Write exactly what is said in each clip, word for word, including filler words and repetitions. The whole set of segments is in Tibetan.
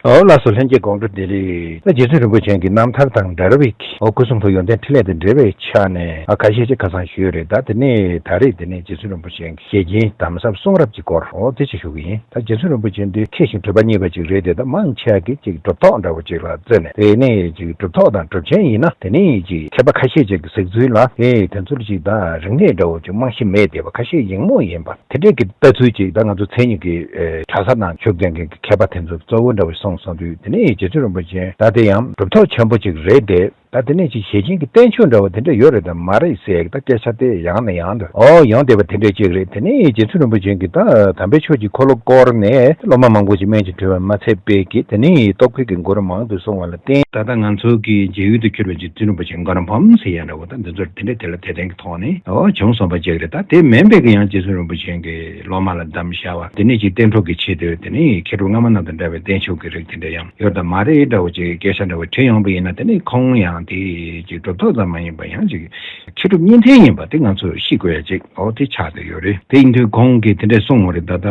ཨོ་ལགས་སོ། ལྷན་རྒྱས་དགོང་དྲོ་བདེ་ལེགས། ད་རྗེ་བཙུན་རིན་པོ་ཆེ་གི་རྣམ་ཐར་དང་འབྲེལ་བའི་ཨོ་སྐུ་གསུང་ཐུགས་ཡོན་ཏན་འཕྲིན་ལས་དང་འབྲེལ་བའི་ཆ་ནས་ཨ་ཁ་ཤས་ཅིག་ཁ་སང་ཞུས་རེད། ད་དེ་ནས་ད་རེས་དེ་ནས་རྗེ་བཙུན་རིན་པོ་ཆེ་གི་ཞལ་སྦྱིན་དམ་ཟབ་གསུང་རབ་ཀྱི་སྐོར་ཨོ་དེ་ཅིག་ཞུ་གི་ཡིན། ད་རྗེ་བཙུན་རིན་པོ་ཆེ་འདི་མཁས་ཤིང་གྲུབ་པ་བརྙེས་པ་ཅིག་རེད་དེ། ད་མང་ཆེ་གིས་ཅིག་གྲུབ་ཐོབ་འདྲ་བོ་ཅིག་ལ་བརྩིས་ནས། དེ་ནས་ཅིག་གྲུབ་ཐོབ་དང་གྲུབ་ཆེན་ཡིན་ན་དེ་ནས་ཅིག་མཁས་པ་ཁ་ཤས་ཅིག་གི་གཟིགས་ཚུལ་ལ་ཨེ་དེ་ཚོར་ཅིག་ད་རིག་གནས་འདྲ་བོ་ཅིག་རྨང་གཞི་མེད་བསྡད་པ། ཁ་ཤས་ཡིག་རྨོངས་ཡིན་པ། དེ་འདྲས་ཀྱི་ལྟ་ཚུལ་ཅིག་ད་ང་ཚོ་མཚན་ཉིད་ཀྱི་ཨེ་གྲྭ་ས་དང་ཆོས་སྡེ་གི་མཁས་པ་དེ་ཚོ་གཙོ་བོ་འདྲ་བོ་སོང་སོང་དུས། དེ་ནས་རྗེ་བཙུན་རིན་པོ་ཆེ་ད་དེ་ཡང་གྲུབ་ཐོབ་ཆེན་པོ་ཅིག་རེད་དེ། ད་དེ་ནས་ཅིག་ཞལ་སྦྱིན་གྱི་བསྟན་བཅོས་འདྲ་བོ་དེ་འདྲ་ཡོད་རེད་དམ་མ་རེད་ཟེར་ཡག་ད་སྐད་ཆ་དེ་ཡང་ནས་ཡང་དུ་ཨོ་ཡོང་བསྡད་པ་དེ་འདྲས་ཅིག་རེད། དེ་ནས་རྗེ་བཙུན་རིན་པོ་ཆེ་གིས་ད་དམ་པའི་ཆོས་ཀྱི་འཁོར་ལོ་བསྐོར་ནས་སློབ་མ་མང་པོ་ཅིག་སྨན་གྱི་གྲུབ་པ་མ་ཚད་པའི་གི་དེ་ནས་རྟོགས་པའི་གི་གོ་རིམ་མང་དུ་སོང་བ་ལ་བརྟེན། ད་ལྟ་ང་ཚོ་གི་མཇལ་ཡུལ་དུ་གྱུར་པའི་རྗེ་བཙུན་རིན་པོ་ཆེ་མགོ་རམས་ཕམ་ཟེར་ཡག་འདྲ་བོ་ད་འདི་ཚོར་དེ་འདྲས་དེ་ལ་དད་ལྡན་གྱི་ཐོག་ནས་ཨོ་བྱུང་སོང་བ་ཅིག་རེད། ད་དེ་མིན་པའི་གི་ཡང་རྗེ་བཙུན་རིན་པོ་ཆེ་གི་སློབ་མ་ལ་གདམས་བཞག་པ་དེ་ནས་ཅིག་བསྟན་འགྲོ་གི་ཆེད་དུ་དེ་ནས་མཁས་གྲུབ་སྔ་མ་རྣམས་དང་འདྲ་བའི་བསྟན་བཅོས་ཀྱི་རིགས་དེ་འདྲ་ཡང་ཡོད་དམ་མ་རེད་འདྲ་བོ་ཅིག་སྐད་ཆ་འདྲ་བོ་དྲིས་ཡོང་པ་ཡིན་ན། དེ་ནས་ཁོང་ཡང་དེ་ཅིག་གྲུབ་ཐོབ་ཙམ་མ་ཡིན་པ་ཡང་ཅིག་མཁས་གྲུབ་གཉིས་ལྡན་ཡིན་པ་དེ་ང་ཚོས་ཤེས་དགོས་ཡ་ཅིག་ཨོ་དེ་ཆགས་བསྡད་ཡོད་རེད། དེ་ཡིན་དུས་ཁོང་གིས་དེ་འདྲས་གསུངས་པ་རེད། ད་ལྟ་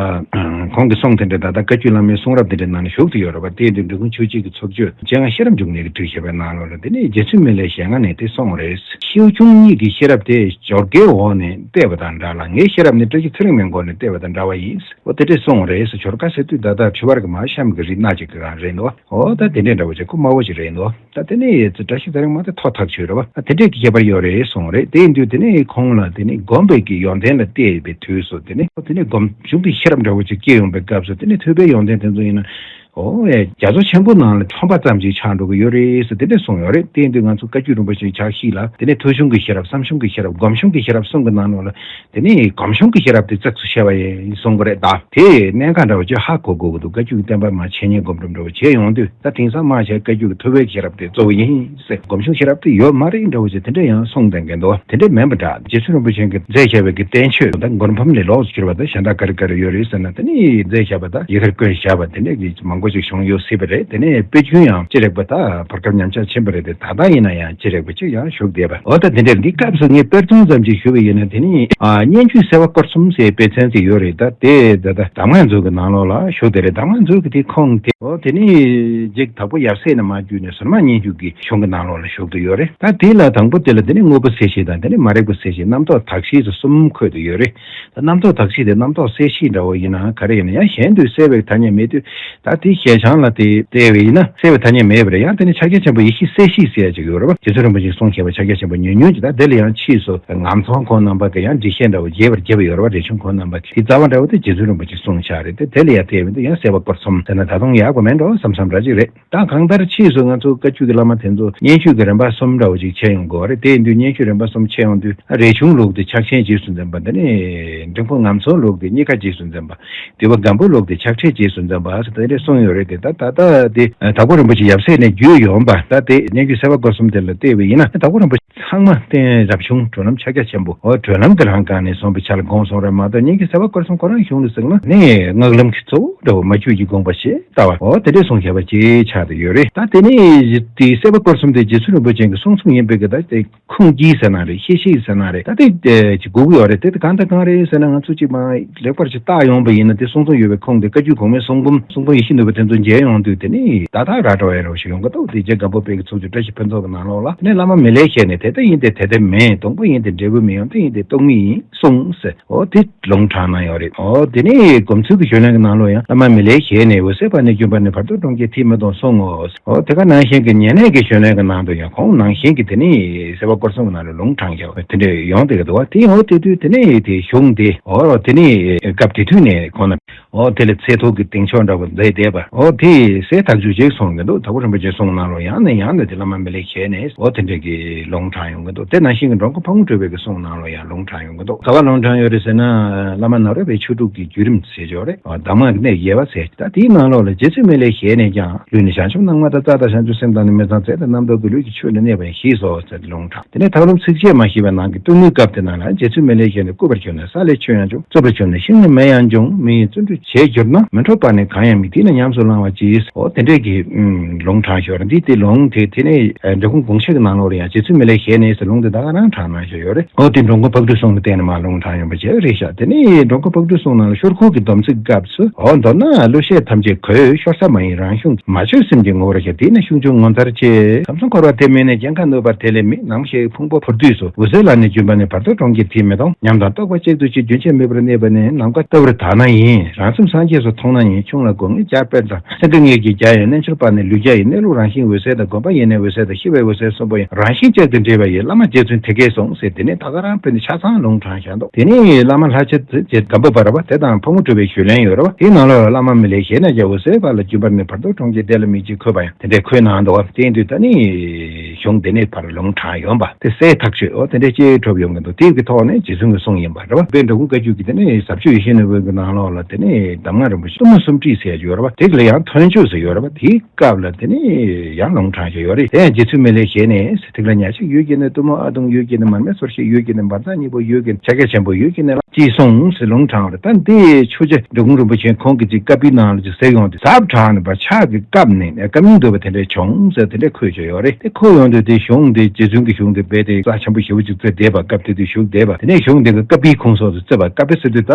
ཁོང་གི་གསུང་དེ་འདྲས་ད་ལྟ་བཀའ་བརྒྱུད་བླ་མའི་གསུང་རབ་དེ་འདྲའི་ནང་ནས་བཞུགས་ཏེ་ཡོད་རེད་པ། དེ་ཡིན་དུས་འབྲི་གུང་ཆོས་རྗེ་གི་ཚོགས་ཆོས་སྤྱན་སྔ་ཤེས་རབ་འབྱུང་གནས་ཀྱིས་བྲིས་བཞག་པའི་ནང་ལོགས་ལ་དེ་ནས་རྗེ་བཙུན་མི་ལའི་ཞལ་སྔ་ནས་དེ་གསུངས་པ་རེད། ཤེའུ་ཆུང་གཉིས་ཀྱི་ཤེས་རབ་དེ་འབྱོར་ཀའི་འོག་ནས་བལྟས་པ་དང་འདྲ་ལ། ངའི་ཤེས་རབ་ནི་བཀྲ་ཤིས་ཚེ་རིང་མའི་མགོ་ནས་བལྟས་པ་དང་འདྲ་བ་ཡིན། འོ་དེ་འདྲས་གསུངས་པ་རེད། འབྱོར་ཀ་ཟེར་དུས་ད་ལྟ་དྲི་བར་གྱི་མ་གཤམ་གྱི་རིགས་སྣ་གཅིག་གི་སྒང་རེད་འདུག་འོ་ད་དེ་འདྲས་འདྲ་བོ་ཅིག་ཁོ་དམའ་བོ་ཅིག་རེད་འདུག་ད་དེ་ནས་བཀྲ་ཤིས་ཚེ་རིང་མ་དེ་མཐོ་ཐག་ཆོད་རེད་པ། དེ་འདྲས་ཀྱི་ཁྱད་པར་ཡོད་རེད་གསུངས་རེད། དེ་ཡིན་དུས་དེ་ནས་ཁོང་ལ་དེ་ནས་སྒོམ་པའི་གི་ཡོན་ཏན་ལ་བལྟས་པའི་དུས་སུ་དེ་ནས་དེ་ནས་སྒོམ་བྱུང་གི་ཤེས་རབ་འདྲ་བོ་ཅིག་སྐྱེ་ཡོང་པའི་སྐབས་སུ་དེ་ནས་ཐོས་པའི་ཡོན་ཏན་དེ་ཚོ་ཡིན་ན་ཨོ་ཨེ་རྒྱ་མཚོ་ཆེན་པོ་ནང་ལ་ཚོམ་པ་ཙམ་ཅིག་ཆགས་འགྲོ་གི་ཡོད་རེད་ཟེར་དེ་འདྲས་གསུངས་ཡོད་རེད། དེ་ཡིན་དུས་ང་ཚོ་བཀའ་བརྒྱུད་རིན་པོ་ཆེའི་ཕྱག་བཞེས་ལ་དེ་ནས་ཐོས་བྱུང་གི་ཤེས་རབ་བསམ་བྱུང་གི་ཤེས་རབ་སྒོམ་བྱུང་གི་ཤེས་རབ་གསུམ་གྱི་ནང་ལོགས་ལ། དེ་ནས་སྒོམ་བྱུང་གི་ཤེས་རབ་དེ་གཙིགས་སུ་བྱས་པ་ཡིན་གསུང་གི་རེད་ད། དེ་གནད་འགག་འདྲ་བོ་ཅིག་ཧ་གོ་དགོས་ཀྱི་འདུག་བཀའ་བརྒྱུད་ཀྱི་བསྟན་པ་མར་འཆད་ཉན་སྒོམ་སྒྲུབ་འདྲ་བོ་བྱས་ཡོང་དུས་ད་དེང་སང་མར་བྱས་བཀའ་བརྒྱུད་ཀྱི་ཐོས་པའི་ཤེས་རབ་དེ་གཙོ་བོ་ཡིན་ཟེར། སྒོམ་བྱུང་ཤེས་རབ་དེ་ཡོད་མ་རེད་འདྲ་བོ་ཅིག་དེ་འདྲ་ཡང་གསུང་བསྡད་མཁན་འདུག་དེ་འདྲ་མིན་པ་འདྲ། རྗེ་བཙུན་རིན་པོ་ཆེ་གིས་མཛད་བཞག་པའི་གི་བསྟན་བཅོས་ད་མགོ་རམས་ཕམ་ལས་ལོགས་སུ་གྱུར་པ་ད་གཞན་དག་ག་རེ་ག་རེ་ཡོད་རེད་ཟེར་ན། དེ་ནས་མཛད་བཞག་པ་ད་ཡི་གར་བཀོད་བཞག་པ་དེ་འདྲ་གི་མང་པོ་ཅིག་བྱུང་ཡོད་སྲིད་པ་རེད། དེ་ནས་དཔེ་རྒྱུན་ཡང་ཅི་རིགས་པ་ད་བར་སྐབས་ཉམས་ཆག་ཕྱིན་པ་རེད་དེ། ད་ལྟ་ཡིན་ན་ཡང་ཅི་རིགས་པ་ཅིག་ཡང་བཞུགས་བསྡད་པ། འོ་ད་དེ་འདྲ་འདི་སྐབས་སུ་ངས་དཔེར་མཚོན་ཙམ་ཅིག་ཞུ་བ་ཡིན་ན། དེ་ནི་ཨ་སྙན་བརྒྱུད་གསལ་བ་སྐོར་གསུམ་ཟེར་དཔེ་མཚོན་ཅིག་ཡོད་རེད། ད་དེ་ད་ད་གདམས་ངག་མཛོད་ཀྱི་ནང་ལོགས་ལ་བཞུགས་བསྡད་རེད། གདམས་ངག་མཛོད་ཀྱི་དེ་ཁོང་དེ་འོ་དེ་ནི་རྗེ་དྭགས་པོ་ཡབ་སྲས་ནས་མར་བརྒྱུད་ནས་ཟུར་མང་སྙན་བརྒྱུད་ཀྱི་གཞུང་གི་ནང་ལོགས་ལ་བཞུགས་བསྡད་ཡོད་རེད། ད་དེ་ལ་དང་པོ་དེ་ལ་དེ་ནི་དངོས་པོ་གསལ་བྱེད་དང་དེ་ནི་མ་རིག་པ་གསལ་བྱེད་རྣམ་རྟོག་དག་ཤེས་སུ་གསུམ་འཁོད་དུ་ཡོད་རེད། རྣམ་རྟོག་དག་ཤེས་དེ་རྣམ་རྟོག་གསལ་བྱེད་འདྲ་བོ་ཡིན་ན་ག་རེ་ཡིན་ན་ཡང་གཞན་དུ་གསལ་བའི་ཐ་སྙད་མེད་དུས། ད་དེ་ཞལ་བྱང་ལ་དེ་བལྟས་པ་ཡིན་ན་གསལ་བའི་ཐ་སྙད་མེད་པ་རེད། ཡང་དེ་ནི་ཕྱག་རྒྱ་ཆེན་པོ་ཡེ་ཤེས་གསལ་བྱེད་ཟེར་ཡ་ཅིག་ཡོད་རེད་པ། རྗེ་བཙུན་རིན་པོ་ཆེས་གསུངས་བཞག་པ་ཕྱག་རྒྱ་ཆེན་པོ་ཉུང་ཉུང་ཅིག་ད་དེ་ལ་ཡང་ཕྱིས་སུ་ངམ་ཚང་ཁོང་རྣམ་པ་གི་ཡང་འགྲེལ་བཤད་འདྲ་བོ་རྒྱས་པར་བརྒྱབ་པ་ཡོད་རེད་པ། རས་ཆུང་ཁོང་རྣམ་པ་གི་དེ་རྩ་བ་འདྲ་བོ་དེ་རྗེ་བཙུན་རིན་པོ་ཆེས་གསུངས་བཞག་རེད་དེ། དེ་ལ་ཡང་བལྟས་པ་ཡིན་དུས་ཡང་གསལ་བ་སྐོར་གསུམ་ཟེར་ན་ད་དུང་ཡག་པོ་མེད་འགྲོ་བསམ་བསམ་འདྲ་ཅིག་རེད། ད་གང་ལྟར་ཕྱིས་སུ་ང་ཚོ་བཀའ་བརྒྱུད་ཀྱི་བླ་མ་དེ་ཚོ་སྙན་བརྒྱུད་ཀྱི་རིམ་པ་གསུམ་འདྲ་བོ་ཅིག་ཕྱེ་ཡོང་གི་ཡོད་རེད། དེ་ཡིན་དུས་སྙན་བརྒྱུད་རིམ་པ་གསུམ་ཕྱེ་ཡོང་དུས་རས་ཆུང་ལུགས་དེ་ཕྱག་ཆེན་རྗེས་སུ་འཛིན་པ། དེ་ནས་འབྲི་གུང་ངམ་ཚང་ལུགས་དེ་རྙེད་དཀའ་རྗེས་སུ་འཛིན་པ། འདུལ་བ་སྒམ་པོ་ལུགས་དེ་ཕྱག་ཕྲལ་རྗེས་སུ་འཛིན་པ་ཟེར་དེ་འདྲས་གསུངས་ཡོད་རེད་དེ། ད་ད་ལྟ་དེ་དྭགས་པོ་རིན་པོ་ཆེ་ཡབ་སྲས་ནས་བརྒྱུད་ཡོང་བ་ད་དེ་སྙན་བརྒྱུད་གསལ་བ་སྐོར་གསུམ་དེ་ལ་བལྟས་པ་ཡིན་ན་དྭགས་པོ་རིན་པོ་ཆེ་ཚང་མ་རྟེན་རབ་བྱུང་གྲོལ་ལམ་ཕྱག་རྒྱ་ཆེན་པོ་འོ་གྲོལ་ལམ་གྱི་རང་སྒང་ནས་གསུངས་པའི་ཆ་ལ་དགོངས་གསུངས་རེད་མ་གཏོགས། སྙན་བརྒྱུད་གསལ་བ་སྐོར་གསུམ་ཁོ་རང་གཞུང་ལ་གཟིགས་ན་ནི་སྔགས་ལམ་གྱི་གཙོ་བོ་འདྲ་བོ་མ་བཅོས་ཀྱི་དགོངས་པ་ཞེས་ལྟ་བ་འོ་དེ་འདྲས་གསུངས་བཞག་པ་ཅིག་ཆགས་བསྡད་ཡོད་རེད། ད་དེ་ནས་དེ་གསལ་བ་སྐོར་གསུམ་དེ་རྗེ་བཙུན་རིན་པོ་ཆེ་གི་གསུང་རྩོམ་ཡིན་པའི་གི་ད་དེ་ཁུངས་སྐྱེལ་ཟེར་ན་རེད། ཤེས་བྱེད་ཟེར་ན་རེད། ད་དེ་ཅིག་དགོས་ཀྱི་ཡོད་རེད་དེ། དེ་གང་དང་གང་རེད་ཟེར་ན་ང་ཚོ་ཅིག་མ་ལེགས་པར་ཅིག་བརྟག་ཡོང་པ་ཡིན་ན་དེ་གསུང་རྩོམ་ཡོད་པའི་ཁུངས་དེ་བཀའ་བརྒྱུད་གོང་མའི་གསུང་འབུམ་གསུང་འབུམ་ཡིད་བཞིན་ནོར་བུ་དེ་ཚོ་མཇལ་ཡོང་དུས་དེ་ནི་ད་ད་ར་འདྲ་བའི་རོ་ཞིག་ཡོང་གི་འདུག་དེ་རྗེ་སྒམ་པོ་པའི་གི་ཚོགས་ཆོས་བཀྲ་ཤིས་ཕུན་ཚོགས་ཀྱི་ནང་ལོགས་ལ་དེ་ནས་བླ་མ་མི་ལའི་ཞལ་ནས་དེ་ལྟ་ཡིན་ཏེ་དེ་ལྟ་མིན། སྡོང་པོ་ཡིན་ཏེ་འབྲས་བུ་མི་ཡོང་། དེ་ཡིན་ཏེ་རྟོག་མེད་ཡིན་གསུངས་ཟེར། འོ་དེ་ལུང་དྲངས་གནང་ཡོད་རེད། འོ་དེ་ནས་སྒོམ་ཚུལ་གྱི་ཞུས་ལན་གྱི་ནང་ལོགས་ཡང་བླ་མ་མི་ལའི་ཞལ་ནས་འོད་གསལ་བར་ནི་རྒྱུན་པར་ནི་བར་དོ་འགྲོ་མཁན་ཐིག་མི་གཏོང་གསུང་ངོ་། འོ་དེ་ག་ནང་བཞིན་གྱི་ཉེ་གནས་ཀྱི་ཞུས་ལན་གྱི་ནང་དུ་ཡང་ཁོང་ནང་བཞིན་གྱི་དེ་ནས་གསལ་བ་སྐོར་གསུམ་གྱི་ནང་ལ་ལུང་དྲངས་ཡོད་དེ་འདྲ་ཡོང་བསྡད་ཀྱི་འདུག་བ། དེ་འོ་དེ་དུས་དེ་ནས་དེ་གཞུང་དེ་འོ་དེ་ནས་སྐབས་དེ་དུས་ནས་ཁོང་ན་འོ་དེ་ལ་ཚད་ཐུག་གི་གདེང་ཕྱོགས་འདྲ་བོ་མཛད་བསྡད་པ་འོ་དེ་གསལ་ཐག་ཆོད་ཅིག་གསུང་གི་འདུག་དྭགས་པོ་རིན་པོ་ཆེ་གསུང་ནང་ལོགས་ཡང་ནས་ཡང་ནས་དེ་བླ་མ་མི་ལའི་ཞལ་ནས་འོ་དེ་འདྲ་གི་ལུང་དྲངས་ཡོང་གི་འདུག་དེ་ནང་བཞིན་གྱི་འགྲོ་མགོན་ཕག་མོ་གྲུ་པའི་གི་གསུང་ནང་ལོགས་ཡང་ལུང་དྲངས་ཡོང་གི་འདུག་ག་བ་ལུང་དྲངས་ཡོད་རེད་ཟེར་ན། བླ་མ་ནཱ་རོ་པའི་ཆོས་དྲུག་གི་བརྒྱུད་རིམ་ཟེར་ཆོག་རེད། གདམས་ངག་གི་གནད་ཡོད་པ་ཟེར། ད་དེའི་ནང་ལོགས་ལ་རྗེ་བཙུན་མི་ལའི་ཞལ་ནས་ཀྱང་ལུས་ནི་བྱང་ཆུབ་སྣང་བ་དང་། རྩ་དང་བྱང་ཆུབ་སེམས་དང་ནི་མི་ཚངས། རྫས་དང་རྣམ་རྟོག་གི་ལུས་ཀྱི་ཆོས་ལ་གནས་པ་ཡང་ཞེས་སོ་ཟེར་ཏེ་ལུང་དྲངས། དེ་ནས་ཐབས་ལམ་ཚིགས་བཅད་མ་ཞེས་པའི་ནང་གི་སྟོང་ཉིད་སྐབས་དེ་ནང་ལ་རྗེ་བཙུན་མི་ལའི་ཞལ་ནས་བཀུར་བར་གྱུར་ནས་ས་ལས་ཆོས་ཡང་བྱུང་། རྩུབ་པར་གྱུར་ནས་ཤིང་ནས་མེ་ཡང་འབྱུང་། མི་ཡི་རྩུབ་ བྱས་གྱུར་ན། མི་འཕྲོག་པ་ནི་གང་ཡང་མེད། དེས་ན་ཉམས་སུ་བླང་བ་ཅིས། འོ་དེ་འདྲས་ཀྱི་ཨུམ་ལུང་དྲངས་ཤོར་འདི་དེ་ལུང་དེ་དེ་ནས་འབྲི་གུང་དགོངས་གཞི་གི་ནང་ལོགས་ལ་ཡང་རྗེ་བཙུན་མི་ལའི་ཞལ་ནས་ཟེར་ལུང་དེ་ད་ག་རང་དྲངས་གནང་ཤོར་ཡོད་རེད། འོ་དེ་འགྲོ་མགོན་ཕག་གྲུའི་གསུང་ལ་བརྟེན་ནས་མར་ལུང་དྲངས་ཡོང་པ་བྱས་རེད་ཤག་དེ་ནས་འགྲོ་མགོན་ཕག་གྲུའི་གསུང་ནང་ལ་ཤོར་ཁུག་གི་སྡོམ་ཚིག་སྐབས་སུ། འོ་མདོར་ན་བློ་ཤེས་ཐམས་ཅད་གོས་ཤོར་ས་མ་ཡིན། རང་གཞུང་མ་ཆོད་སེམས་ཀྱི་ངོ་བོར་ཤར། དེས་ན་ཤུགས་འབྱུང་ངོ་མཚར་ཆེ། ཁམས་གསུམ་འཁོར་བ་དེ་མེད་ནས། སྐྱེ་འགག་གནོད་པ་དེ་ལས་མེད། ནམ་ཞིག་ཕུང་པོ་འཕོ་དུས་སུ། འོད་གསལ་ལ་ནི་འབྱོན་པ་ནི། བར་དོ་གྲོང་ཁྱེར་དེ་མི་གཏོང་། ཉམས་དང་རྟོགས་པ་གཅིག་ཏུ་སྐྱེ། རྒྱུན་ཆད་མེད་པར་གནས་པ་ནི། ནམ་མཁའ་ལྟ་བུར་དག་ན་ཡིན། རང་སེམས་སངས་རྒྱས་སུ་མཐོང་ན་ཡིན། ཁྱུང་ལ་སྒོ་ངའི་སྐྱ་དཔེ་དང་། སེང་གེ་ངད་ཀྱི་རྒྱ་ཡིན། རྣལ་འབྱོར་པ་ནི་ལུས་རྒྱ་ཡིན། གནས་ལུགས་རང་བཞིན་འོད་གསལ་དང་། སྒོམ་པ་ཡེ་ནས་འོད་གསལ་དང་། ཤེས་པའི་འོད་གསལ་གསུམ་པོ་ཡིན། རང་བཞིན་ལྕགས་དང་འདྲེས་པ་ཡིན། བླ་མ་རྗེ་བཙུན་དེ་སྐད་གསུངས་ཟེར། དེ་ནས་ད་ག་རང་དཔེ་འདི་ཆ་ཚང་ལུང་དྲངས་བཞག་འདུག་དེ་ནས་བླ་མ་ལྷ་ཆེན་རྗེ་སྒམ་པོ་པ་ར་བ་དེ་དང་ཕག་མོ་གྲུ་པའི་ཞུས་ལན་ཡོད་ར་བ། དེའི་ནང་ལོགས་ལ་བླ་མ་མི་ལའི་ཞལ་ནས་ཀྱང་འོད་གསལ་བ་ལ་འབྱོན་པ་ནི། བར་དོ་གྲོང་ཁྱེར་དེ་ལ་མེད་ཅེས་འཁོད་པ་ཡང་དེ་འདྲས་འཁོད་གནང་འདུག་བ། དེ་ཡིན་དུས་ད་ནི་གཞུང་དེ་ནས་ཕར་ལུང་དྲངས་ཡོང་པ་དེ་གསལ་ཐག་ཆོད། འོ་དེ་འདྲས་ཅིག་གྲུབ་ཡོང་གི་འདུག་དེ་གི་ཐོག་ནས་རྗེ་བཙུན་གྱི་གསུང་ཡིན་པ་རེད་བ། དཔལ་འབྲི་གུང་བཀའ་བརྒྱུད་ཀྱི་དེ་ནས་ཟབ་ཆོས་ཡིད་བཞིན་ནོར་བུ་གི་ནང་ལོགས་ལ་དེ་ནས་གདམས་ངག་རིན་པོ་ཆེ་གཏུམ་མོ་གསུམ་བྲིས་ཟེར་ཡ་ཡོད་རེད་བ། དེ་གི་ལ་ཡང་ཐོན་ཆོས་ཟེར་ཡོད་རེད་བ། དེའི་སྐབས་ལ་དེ་ནས་ཡང་ལུང་དྲངས་བཞག་ཡོད་རེད། དེ་ཡང་རྗེ་བཙུན་མི་ལའི་ཞལ་ནས། ཐིག་ལེ་ཉ་ཆིག་ཡུལ་གྱི་ནི། གཏུམ་མོ་ཨ་དུང་ཡུལ་གྱི་ནི། མར་མེ་སོར་བཞི་ཡུལ་གྱི་ནི། འབར་འཛག་སྙིང་པོ་ཡུལ་གྱི་ནི། ཕྱག་རྒྱ་ཆེན་པོ་ཡུལ་གྱི་ནི་ལ། ཅེས་གསུངས་ཟེར་ལུང་དྲངས་པ་རེད། ད་འདི་ཆོས་རྗེ་འབྲི་གུང་རིན་པོ་ཆེ་ཁོང་གིས་ཅིག་བཀའ་པོད་ནང་ལ་ཅིག་གསལ་ཡོང་དུས་ཟབ་དྲགས་ནས་ཕར་ཕྱག་གི་བཀབ་ནས་བཀའ་མིང་འདོད་པ་དེ་འདྲས་བྱུང་ཟེར་དེ་འདྲས་འཁོད་བྱས་ཡོད་རེད། དེ་འཁོད་ཡོང་དུས་དེ་གཞུང་དེ་རྗེ་བཙུན་གྱི་གཞུང་དེ་རྦད་དེ་རྩ་ཆེན་པོ་ཞེ་པོ་ཅིག་བརྩི་བསྡད་པ། སྐབས་དེ་དུས་བཞུགས་བསྡད་པ། དེ་ནས་གཞུང་དེ་གི་བཀའ་པོད་ཁུངས་སོགས་སུ་བརྩི་བ། བཀའ་པོད་ཟེར་དུས་ད་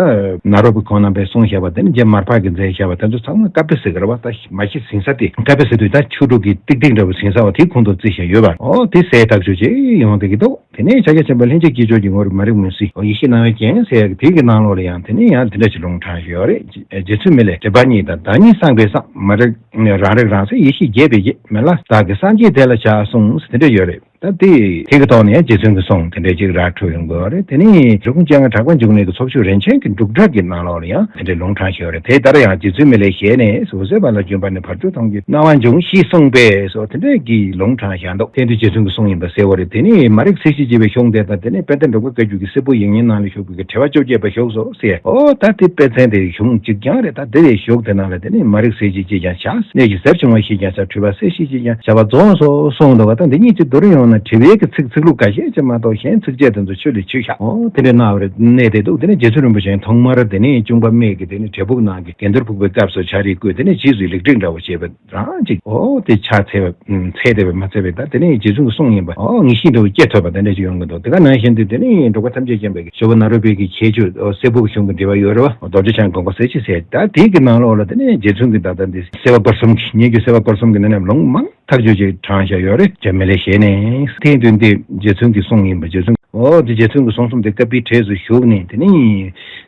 ནཱ་རོ་པའི་ཁོང་རྣམ་པས་གསུངས་བཞག་པ། དེ་ནས་རྗེ་མར་པ་གིས་མཛད་བཞག་པ། དེ་ཚོ་ཚང་མ་བཀའ་པོད་ཟེར་གི་རེད་བ། ད་མ་གཞི་ཟིན་ས་དེ་བཀའ་པོད་ཟེར་དུས་ད་ཆོས་དྲུག་གི་ཏིག་ཏིག་འདྲ་བོ་ཟིན་ས་བ་དེའི་ཁོངས་སུ་བརྩི་བཞག་ཡོད་པ། ཨོ་དེ་གསལ་ཐག་ཆོད་ཅིག་ཡོང་བསྡད་ཀྱི་འདུག་དེ་ནས་ཕྱག་རྒྱ་ཆེན་པོ་ལྷན་ཅིག་སྐྱེས་སྦྱོར་གྱི་ངོ་བོར་མ་རིག་མུན་སེལ། ཨོ་ཡེ་ཤེས་སྣང་བའི་རྒྱན་ཟེར་ཡག་གི་དེ་གི་ནང་ལོགས་ལ་ཡང་དེ་ནས་ཡང་དེ་འདྲ་ཞིག་ལུང་དྲངས་བཞག་ཡོད་རེད། རྗེ་བཙུན་མི་ལས་འདྲེན་པ་གཉིས་དང་། བདག་ཉིད་གསང་བའི་གསང་། མ་རིག་རང་རིག་རང་གསལ་ཡེ་ཤེས་རྒྱས་པའི་རྒྱས། མི་ལ་བདག་གི་སངས་རྒྱས་དེ་ལ་བྱ་གསུངས་དེ་འདྲ་ཡོད་རེད། ད་དེ་དེ་གི་ཐོག་ནས་ཡང་རྗེ་བཙུན་གྱི་གསུང་དེ་འདྲ་ཅིག་ར་འཕྲོད་ཡོང་དགོས་པ་རེད། དེ་ནས་འབྲི་གུང་སྤྱན་སྔ་གྲགས་པ་འབྱུང་གནས་ཀྱི་ཚོགས་ཆོས་རིན་ཆེན་གྱི་འབྲུག་སྒྲ་གི་ནང་ལོགས་ལ་ཡང་དེ་འདྲའི་ལུང་དྲངས་བཞག་ཡོད་རེད། དེ་ལྟར་ཡང་རྗེ་བཙུན་མི་ལའི་ཞལ་ནས། འོད་གསལ་བ་ལ་འབྱོན་པ་ནི། བར་དོ་གྲོང་ཁྱེར་སྣང་བ་འབྱུང་། ཞེས་གསུངས་པས་སོ། དེ་འདྲའི་གི་ལུང་དྲངས་བཞག་འདུག་དེ་དུས་རྗེ་བཙུན་གྱི་གསུང་ཡིན་པ་གསལ་བོ་རེད། དེ་ནས་མ་རིག་གསལ་བྱེད་ཅེས་པའི་གཞུང་དེ་དང་དེ་ནས་དཔལ་ལྡན་འབྲུག་པ་བཀའ་བརྒྱུད་ཀྱི་སྲིད་པོ་ཡིག་རྙིང་ནང་ལ་བཞུགས་པའི་གི་དྲི་བ་བཅོ་བརྒྱད་པ་བཞུགས་སོ་ཟེར། ཨོ་ད་དེ་དཔེ་མཚོན་དེ་གཞུང་གཅིག་རྐྱང་རེད། ད་དེ་ལས་བཞུགས་དེ་ནང་ལ་དེ་ནས་མ་རིག་གསལ་བྱེད་ཅེས་ཀྱང་བྱ། གནད་ཀྱི་ཟབ་བྱུང་བ་ཞེས་ཀྱང་བྱ། འཁྲུལ་པ་གསལ་བྱེད་ཅེས་ཀྱང་བྱ་བ་རྫོགས་སོ་གསུངས་འདུག་བ། ད་འདི་གཉིས་ཀྱི་མདོར་ཡོང་ན་དྲི་བའི་གི་ཚིག་ཚིག་ལྷུག་འགའ་ཤས་ཅིག་མ་གཏོགས་གཞན་ཚིགས་བཅད་དེ་ཚོ་ཆོས་ལས་ཆོད་ཤག་ཨོ་དེ་འདྲའི་གནང་བ་རེད། གནད་དེ་འདུག་དེ་ནས་རྗེ་བཙུན་རིན་པོ་ཆེ་ཐོག་མར་དེ་ནས་གཅུང་པ་སྨད་ཀྱི་དེ་ནས་བྲེ་ཕུག་ནང་གི་དགེ་འདུན་ཕུག་པའི་སྐབས་སུ་ཕྱག་རིས་བསྐོས། དེ་ནས་རྗེས་སུ་ལེགས་སྒྲིག་འདྲ་བོ་བྱས་པ་རང་ཅིག་ཨོ་དེ་ཕྱག་འཚལ་བ་འཚལ་བསྡད་པ་མ་ཚད་པའི་ད་དེ་ནས་རྗེ་བཙུན་གྱི་གསུང་ཡིན་པ་ཨོ་ངེས་ཤེས་འདྲ་བོ་སྐྱེ་ཐུབ་པ་དེ་འདྲ་ཅིག་ཡོང་གི་འདུག་དེ་ག་ནང་བཞིན་དུ་དེ་ནས་འབྲུག་པ་ཐམས་ཅད་མཁྱེན་པའི་ཇོ་བོ་ནཱ་རོ་པའི་གི་ཁྱད་ཆོས་ཨོ་སྲས་པོ་གི་གཞུང་གི་འགྲེལ་པ་ཡོད་རེད་བ། རྡོ་རྗེ་འཆང་དགོངས་པ་གསལ་བྱེད་ཟེར། ད་དེ་གི་ནང་ལོགས་ལ་དེ་ནས་རྗེ་བཙུན་གྱི་ད་ལྟ་འདི་སྲིད་པ་སྐོར་གསུམ་གྱི་སྙན་བརྒྱུད་སྲིད་པ་སྐོར་གསུམ་གྱི་ནང་ནས་ལུང་མང་ཐག་ཆོད་ཅིག་དྲངས་བཞག་ཡོད་རེད། རྗེ་མི་ལའི་ཞལ་ནས། དེ་དུས་འདི་རྗེ་བཙུན་གྱི་གསུང་ཡིན་པ། རྗེ་བཙུན་ཨོ་དེ་རྗེ་བཙུན་གྱི་གསུང་གསུམ་དེ་བཀའ་པོད་གྲས་སུ་བཞུགས་ནས་དེ་ནས་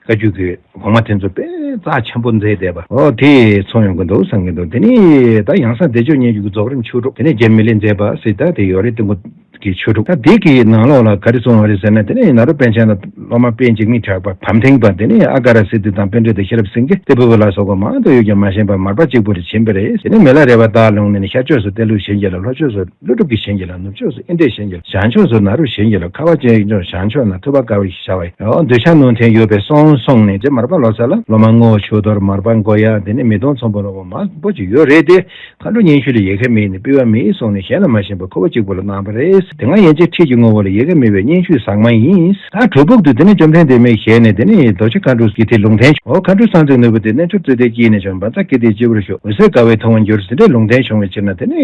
བཀའ་བརྒྱུད་ཀྱི་གོང་མ་དེ་ཚོ་དཔེ་རྩ་ཆེན་པོ་མཛད་བསྡད་པ་ཨོ་དེ་མཚོན་ཡོང་གི་འདུག་བསམ་གྱི་འདུག་དེ་ནས་ད་ཡང་གསང་བདེ་མཆོག་སྙན་བརྒྱུད་ཀྱི་རྫོགས་རིམ་ཆོས་དྲུག་དེ་ནས་རྗེ་མི་ལས་མཛད་པ་ཟེར་ད་དེ་ཡོད་རེད། གཏུན་དགོན་གྱི་ཆོས་དྲུག་ད་དེ་གི་ནང་ལོགས་ལ་ག་རེ་གསུངས་པ་རེད་ཟེར་ན། དེ་ནས་ནཱ་རོ་པཎ་ཆེན་དང་སློབ་མ་དཔལ་འཇིགས་མེད་གྲགས་པ་བམ་ཐེངས་པ། དེ་ནས་ཨ་ཀ་ར་སིདྡྷི་དང་པཎྜི་ཏ་ཤེས་རབ་སེང་གེ་ཏི་ཕུ་པ་ལ་སོགས་པ་མང་དུ་ཡོད་ཀྱང་མ་ཞན་པ་མར་པ་གཅིག་པུར་ཕྱིན་པ་རེད། དེ་ནས་མི་ལ་རས་པ་དག་ལུང་ནས་ནི་ཤར་ཕྱོགས་སུ་ཏེ་ལོ་ཞིང་གི་ལ། ལྷོ་ཕྱོགས་སུ་ཀླུ་སྒྲུབ་ཀྱིས་ཞིང་གི་ལ། ནུབ་ཕྱོགས་སུ་ཨིནྡྲས་ཞིང་གི་ལ། བྱང་ཕྱོགས་སུ་ནཱ་རོས་ཞིང་གི་ལ། ཁ་བ་ཅན་ཡུལ་ལྗོངས་བྱང་ཕྱོགས་ན། ཐུབ་པ་དཀའ་བས་བྱ་བ་ཡི། འོ་འདོད་ཆགས་ནང་བསྟན་ཡོད་པས་སོང་གསུངས་ནས་རྗེ་མར་པ་ལོ་ཙཱ་ལ་སློབ་མ་རྔོག་ཆོས་རྡོར་མར་པ་མགོ་ཡག་དེ་ནས་མེ་དོང་ཚོམ་བུ་སློབ་མ་མང་པོ་ཅིག་ཡོད་རེད་དེ། མཁའ་འགྲོ་སྙན་ཞུ་ལ་ཡལ་ག་མེད་ནས་སྤེལ་བ་མེད་གསུངས་ནས་གཞན་ལ་མ་ཞེན་པར་ཁོ་བོ་གཅིག་པུ་ལ་གནང་བ་རེད། དེ་སྔ་ཡན་ཆད་ཁྲིད་ཀྱི་ངོ་བོ་ལ་ཡལ་ག་མེད་པའི་སྙན་ཞུ་ཟག་མ་ཡིན། ད་བྲུབ་ཕུག་ཏུ་དེ་ནས་བཅོམ་ལྡན་འདས་མའི་ཞལ་ནས་དེ་ནས་རྡོ་རྗེ་མཁའ་འགྲོ་གི་དེ་ལུང་བསྟན་བྱུང་། འོ་མཁའ་འགྲོའི་གསང་མཛད་ནོར་བུ་དེ་རྣལ་འབྱོར་རྩོད་ལྡན་དཀྱིལ་ནས་བྱུང་། བཛྲ་ཀཱི་ཏའི་སྤྱི་བོར་བཞུགས། འོད་གསལ་དགའ་བས་མཐོང་བར་འགྱུར་ཟེར་འདྲའི་ལུང་བསྟན་བྱུང་བའི་ཕྱིར་ན། དེ་ནས་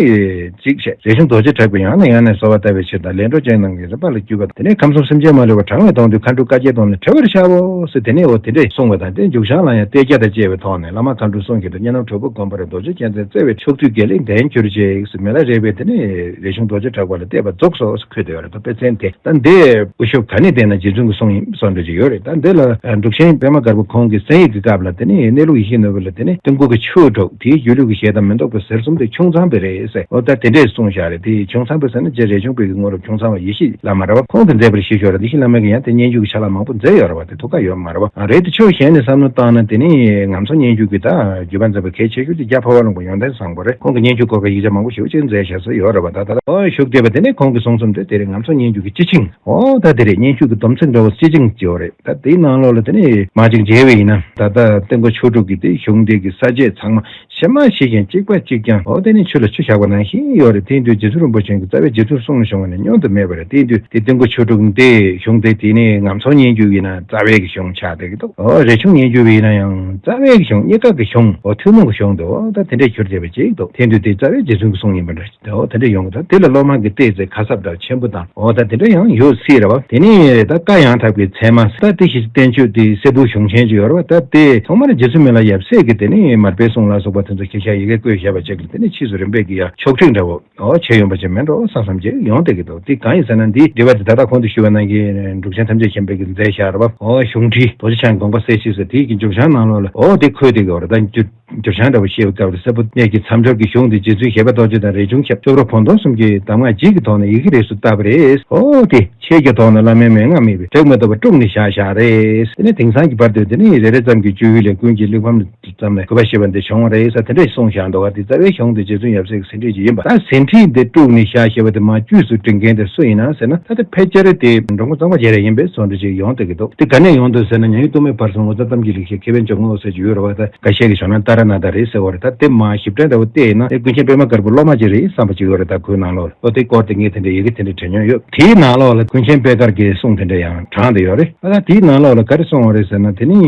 གཅིག་བྱས། རས་ཆུང་རྡོ་རྗེ་གྲགས་པས་ཡང་ནས་ཡང་ནས་གསོལ་བ་བཏབ་པའི་ཕྱིར་དང་། ལས་འཕྲོ་ཅན་རྣམས་ཀྱི་རིམ་པ་ལ་བརྒྱུད་པ་དང་། དེ་ནས་ཁམས་གསུམ་སེམས་ཅན་མ་ལུས་པ་གྲངས་མེད་གཏོང་དུས། མཁའ་འགྲོའི་བཀའ་རྒྱས་གཏོང་ནས་ཁྲོ་བར་བྱའོ་ཟེར། དེ་ནས་འོ་དེ་འདྲས་གསུངས་པ་དང་། དེ་མཇུག་བྱང་ལ་ཡང་གཏད་རྒྱ་དང་བཅས་པའི་ཐོག་ནས་བླ་མ་མཁའ་འགྲོའི་གསུང་བཞིན་དུ་གཉའ་ནོར་བྲུབ་ཕུག་དགོན་པར་རྡོ་རྗེ་རྒྱལ་མཚན་བརྩེ་བས་ཕྱོགས་དུས་དགེ་ལེགས་ལྡན་གྱུར་ཅིག་ཟེར། མི་ལ་རས་པས་དེ་ནས་རས་ཆུང་རྡོ་རྗེ་གྲགས་པ་ལ་གཏད་པ་རྫོགས་སོ་ཟེར་འཁོད་དེ་ཡོད་རེད། ད་དཔེ་མཚོན་དེ་ད་འདི་དབུ་ཞུགས་ག་ནས་བལྟས་ན་རྗེ་བཙུན་གྱི་གསུང་ཡིན་བསམ་འདྲ་ཅིག་ཡོད་རེད། ད་འདི་ལ་འབྲུག་ཆེན་པདྨ་དཀར་པོ་ཁོང་གི་གསན་ཡིག་གི་སྐབས་ལ་དེ་ནས་གནས་ལུགས་ཡིད་བཞིན་ནོར་བུ་ལ་དེ་ནས་གཏུན་དགོན་གྱི་ཆོས་དྲུག་དེའི་སྒྱུ་ལུས་ཀྱི་ཞལ་དང་མི་ལྡོག་པའི་ཟེར་གསུམ་དེ་ཁྱུང་ཚང་པའི་རེད་ཟེར། འོ་ད་དེ་འདྲས་གསུངས་བཞག་རེད། དེ་ཁྱུང་ཚང་པའི་ཟེར་ན་རྗེ་རས་ཆུང་པའི་གི་ངོ་ལ་ཁྱུང་ཚང་བ་ཡེ་ཤེས་བླ་མ་ར་བ་ཁོང་གིས་མཛད་པར་ཞུས་ཞོར་ལ། དེ་བཞིན་བླ་མ་གིས་ཡང་དེ་སྙན་བརྒྱུད་ཀྱི་ཆ་ལག་མང་པོ་མཛད་ཡོད་ར་བ། དེ་ཐུགས་ཁག་ཡོད་མ་ར་བ། ཨ་རེད་དེ། ཕྱོགས་གཞན་ནས་བསམ་བློ་བཏང་ན་དེ་ནི་ངམ་སོ་སྙན་བརྒྱུད་ཀྱི་ད་བརྒྱུད་པ་མཛད་པ་གལ་ཆེ་ཤོས་དེ་རྒྱ་འཕགས་པ་ལུང་པ་ཡོན་ཏན་བཟང་པོ་རེད། ཁོང་གི་སྙན་བརྒྱུད་སྐོར་གྱི་ཡིག་ཆ་མང་པོ་ཞེ་པོ་ཅིག་མཛད་བཞག་ས་ཡོད་ར་བ། ད་ད་ལྟ་ཨོ་བཞུགས་བསྡད་པ་དེ་ནི་ཁོང་གི་ གསུང་རྩོམ་དེ་དེ་རེད། ངམ་ཚོགས་སྙན་བརྒྱུད་ཀྱི་སྤྱི་ཆིངས། ཨོ་ད་དེ་རེད། སྙན་བརྒྱུད་ཀྱི་སྡོམ་ཚིག་འདྲ་བོ་སྤྱི་ཆིངས་ཅིག་ཡོད་རེད། ད་དེའི་ནང་ལོགས་ལ་དེ་ནས་མར་ཅིག་མཇལ་བ་ཡིན་ན། ད་ལྟ་སྟོན་ཁ་ཆོས་དྲུག་གི་དེ་གཞུང་དེ་གི་ས་བཅད་ཚང་མ་ཕྱེ་མར་ཕྱེ་ཞིང་གཅིག་པ་གཅིག་རྐྱང་། ཨོ་དེ་ནི་ཆུ་ལ་ཆུ་བཞག་པ་ནང་བཞིན་ཡོད་རེད། དེ་ཡིན་དུས་རྗེ་བཙུན་རིན་པོ་ཆེ་གི་རྩ་བའི་རྗེ་བཙུན་གསུང་ལ་བྱུང་བ་ནི་བསྙོན་དུ་མེད་པ་རེད། དེ་ཡིན་དུས་དེ་སྟོན་ཁ་ཆོས་དྲུག་འདི་གཞུང་དེ་དེ་ནི་ངམ་ཚོགས་སྙན་བརྒྱུད་ཡིན་ན་རྩ་བའི་གི་གཞུང་ཆགས་བསྡད་ཀྱི་འདུག་ཨོ་རས་ཆུང་སྙན་བརྒྱུད་ཡིན་ན་ཡང་རྩ་བའི་གི་གཞུང་གཉིས་ཀ་གི་གཞུང་། ཨོ་ཐུན་མོང་གི་གཞུང་འདུག་ཨོ་ད་དེ་འདྲས་གྱུར་བསྡད་པ་ཅིག་འདུག་དེ་ཡིན་དུས་དེ་རྩ་བའི་རྗེ་བཙུན་གི་གསུང་ཡིན་པ་འདྲ། ཨོ་དེ་འདྲ་ཡོང་གི་འདུག་དེ་ལ་སློབ་མ་གིས་བལྟས་ཚེ་ཁ་གསབ་དང་ཆེན་པོ་དང་། ཨོ་ད་དེ་འདྲ་ཡང་ཡོད་སྲིད་རེད་བ། དེ་ནས་ད་བཀའ་ཡང་དག་པའི་ཚད་མ། ད་དེ་བཞིན་བསྟན་བཅོས་དེ་སྲད་བུ་གཞུང་ཆེན་ཅིག་ཡོད་རེད་བ། ད་དེ་ཐོག་མར་རྗེ་བཙུན་མི་ལ་ཡབ་སྲས་ཀྱིས་དེ་ནས་མར་པའི་གསུང་ལ་སོགས་པ་དེ་ཚོ་ཤེས་བྱ་ཡི་གེ་བཀོད་བཞག་པ་ཅིག་ལ་དེ་ནས་ཕྱིས་སུ་རིམ་པས་ཀྱི་ཡང་ཕྱོགས་སྒྲིག་འདྲ་བོ་ཨོ་བྱས་ཡོང་པ་ཅིག་མིན་འགྲོ་བསམ་བསམ་ཅིག་ཡོང་བསྡད་ཀྱི་འདུག་དེ་གང་ཡིན་ཟེར་ན་འདི་འགྲེལ་པ་དེ་ད་ལྟ་གོང་དུ་ཞུས་པ་ནང་བཞིན་འབྲུག་ཆེན་ཐམས་ཅད་མཁྱེན་པས་ཀྱིས་མཛད་བཞག་རེད་བ། ཨོ་གཞུང་ཁྲིད་རྡོ་རྗེ་འཆང་དགོངས་པ་གསལ་བྱེད་ཟེར་དེའི་གི་མཇུག་བྱང་ནང་ལོགས་ལ་ཨོ་དེ་འཁོད་བསྡད་ཀྱི་ཡོད་རེད། ད་མཇུག་སྦྱོར་བྱང་འདྲ་བོ་བཤད་པའི་སྐབས་ལ་སྲད་བུ་གནས་ཀྱི་མཚམས་སྦྱོར་གྱི་གཞུང་འདི་རྗེ་བཙུན་བཞད་པ་རྡོ་རྗེ་དང་རས་ཆུང་ཁྱབ་སྐྱབས་རོགས་བོན་སྟོན་གསུམ་གྱིས་གདམས་ངག་རྗེས་ཀྱི་ཐོག་ནས་ཡི་གེ་རིས་སུ་བཏབ་པ་རེད། ཨོ་དེ་ཆོས་ཀྱི་ཐོག་ནས་བླ་མའི་མན་ངག་དམིགས་པའི་དྲེགས་མི་ཐོབ་པ་དཀྲུགས་ནས་བཞག་བཞག་རེད། དེ་ནས་དེང་སང་གི་བར་དུ་དེ་ནི་རེ་རེ་ཙམ་གྱི་སྤྱོད་ཡུལ་ལས་ཀུན་གྱི་གླེགས་བམ་ཙམ་ལས་དགོས་པ་ཞེས་པ་འདི་བྱུང་བ་རེད་ཟེར་དེ་འདྲ་ཞིག་གསུངས་བཞག་འདུག་ག་དེ་རྩ་བའི་གཞུང་དེ་རྗེ་བཙུན་ཡབ་སྲས་ཀྱི་ཟིན་བྲིས་ཅིག་ཡིན་པ། ད་ཟིན་བྲིས་འདི་དཀྲུགས་ནས་བཞག་ཞེས་པ་དེ་མར་དཀྱུས་སུ་འབྲི་མཁན་དེ་སུ་ཡིན་ན་ཟེར་ན། ད་དེ་ཕལ་ཆེར་དེ་འགྲོ་མགོན་གཙང་པ་རྒྱ་རས་ཡིན་པའི་བཟོ་འདྲ་ཅིག་ཡོང་བསྡད་ཀྱི་འདུག་དེ་ག་ནས་ཡོང་འདུག་ཟེར་ན། མྱ་ངན་ཐུགས་མེད་བར་གསུམ་ངོ་མཚར་གཏམ་གྱི་ལེགས་བཤད་མཁས་པའི་འཇམ་མགོན་འོད་ཟེར་ཅིག་ཡོད་རེད་བ། ད་འགའ་ཤས་ཀྱིས་ཞུ་ན་ཏཱ་ར་ནཱ་ཐ་རེད་ཟེར་བ་རེད། ད་དེ་མར་ཞིབ་ཕྲ་འདྲ་བོ་བལྟས་ཡིན་ན་དེ་ཀུན་མཁྱེན་པད་མ་དཀར་པོའི་སློབ་མ་ཅིག་རེད་བསམ་པ་ཅིག་ཡོད་རེད། ད་ཁོའི་ནང་ལོགས་ལ་ཨོ་དེ་སྐོར་དེ་ངས་དེ་འདྲའི་ཡི་གེ་དེ་འདྲ་བྲིས་མྱོང་ཡོད། དེའི་ནང་ལོགས་ལ་ཀུན་མཁྱེན་པད་དཀར་གྱི་གསུང་དེ་འདྲ་ཡང་དྲངས་བསྡད་ཡོད་རེད། ཨ་ད་དེའི་ནང་ལོགས་ལ་ག་རེ་གསུངས་པ་རེད་ཟེར་ན། དེ་ནི་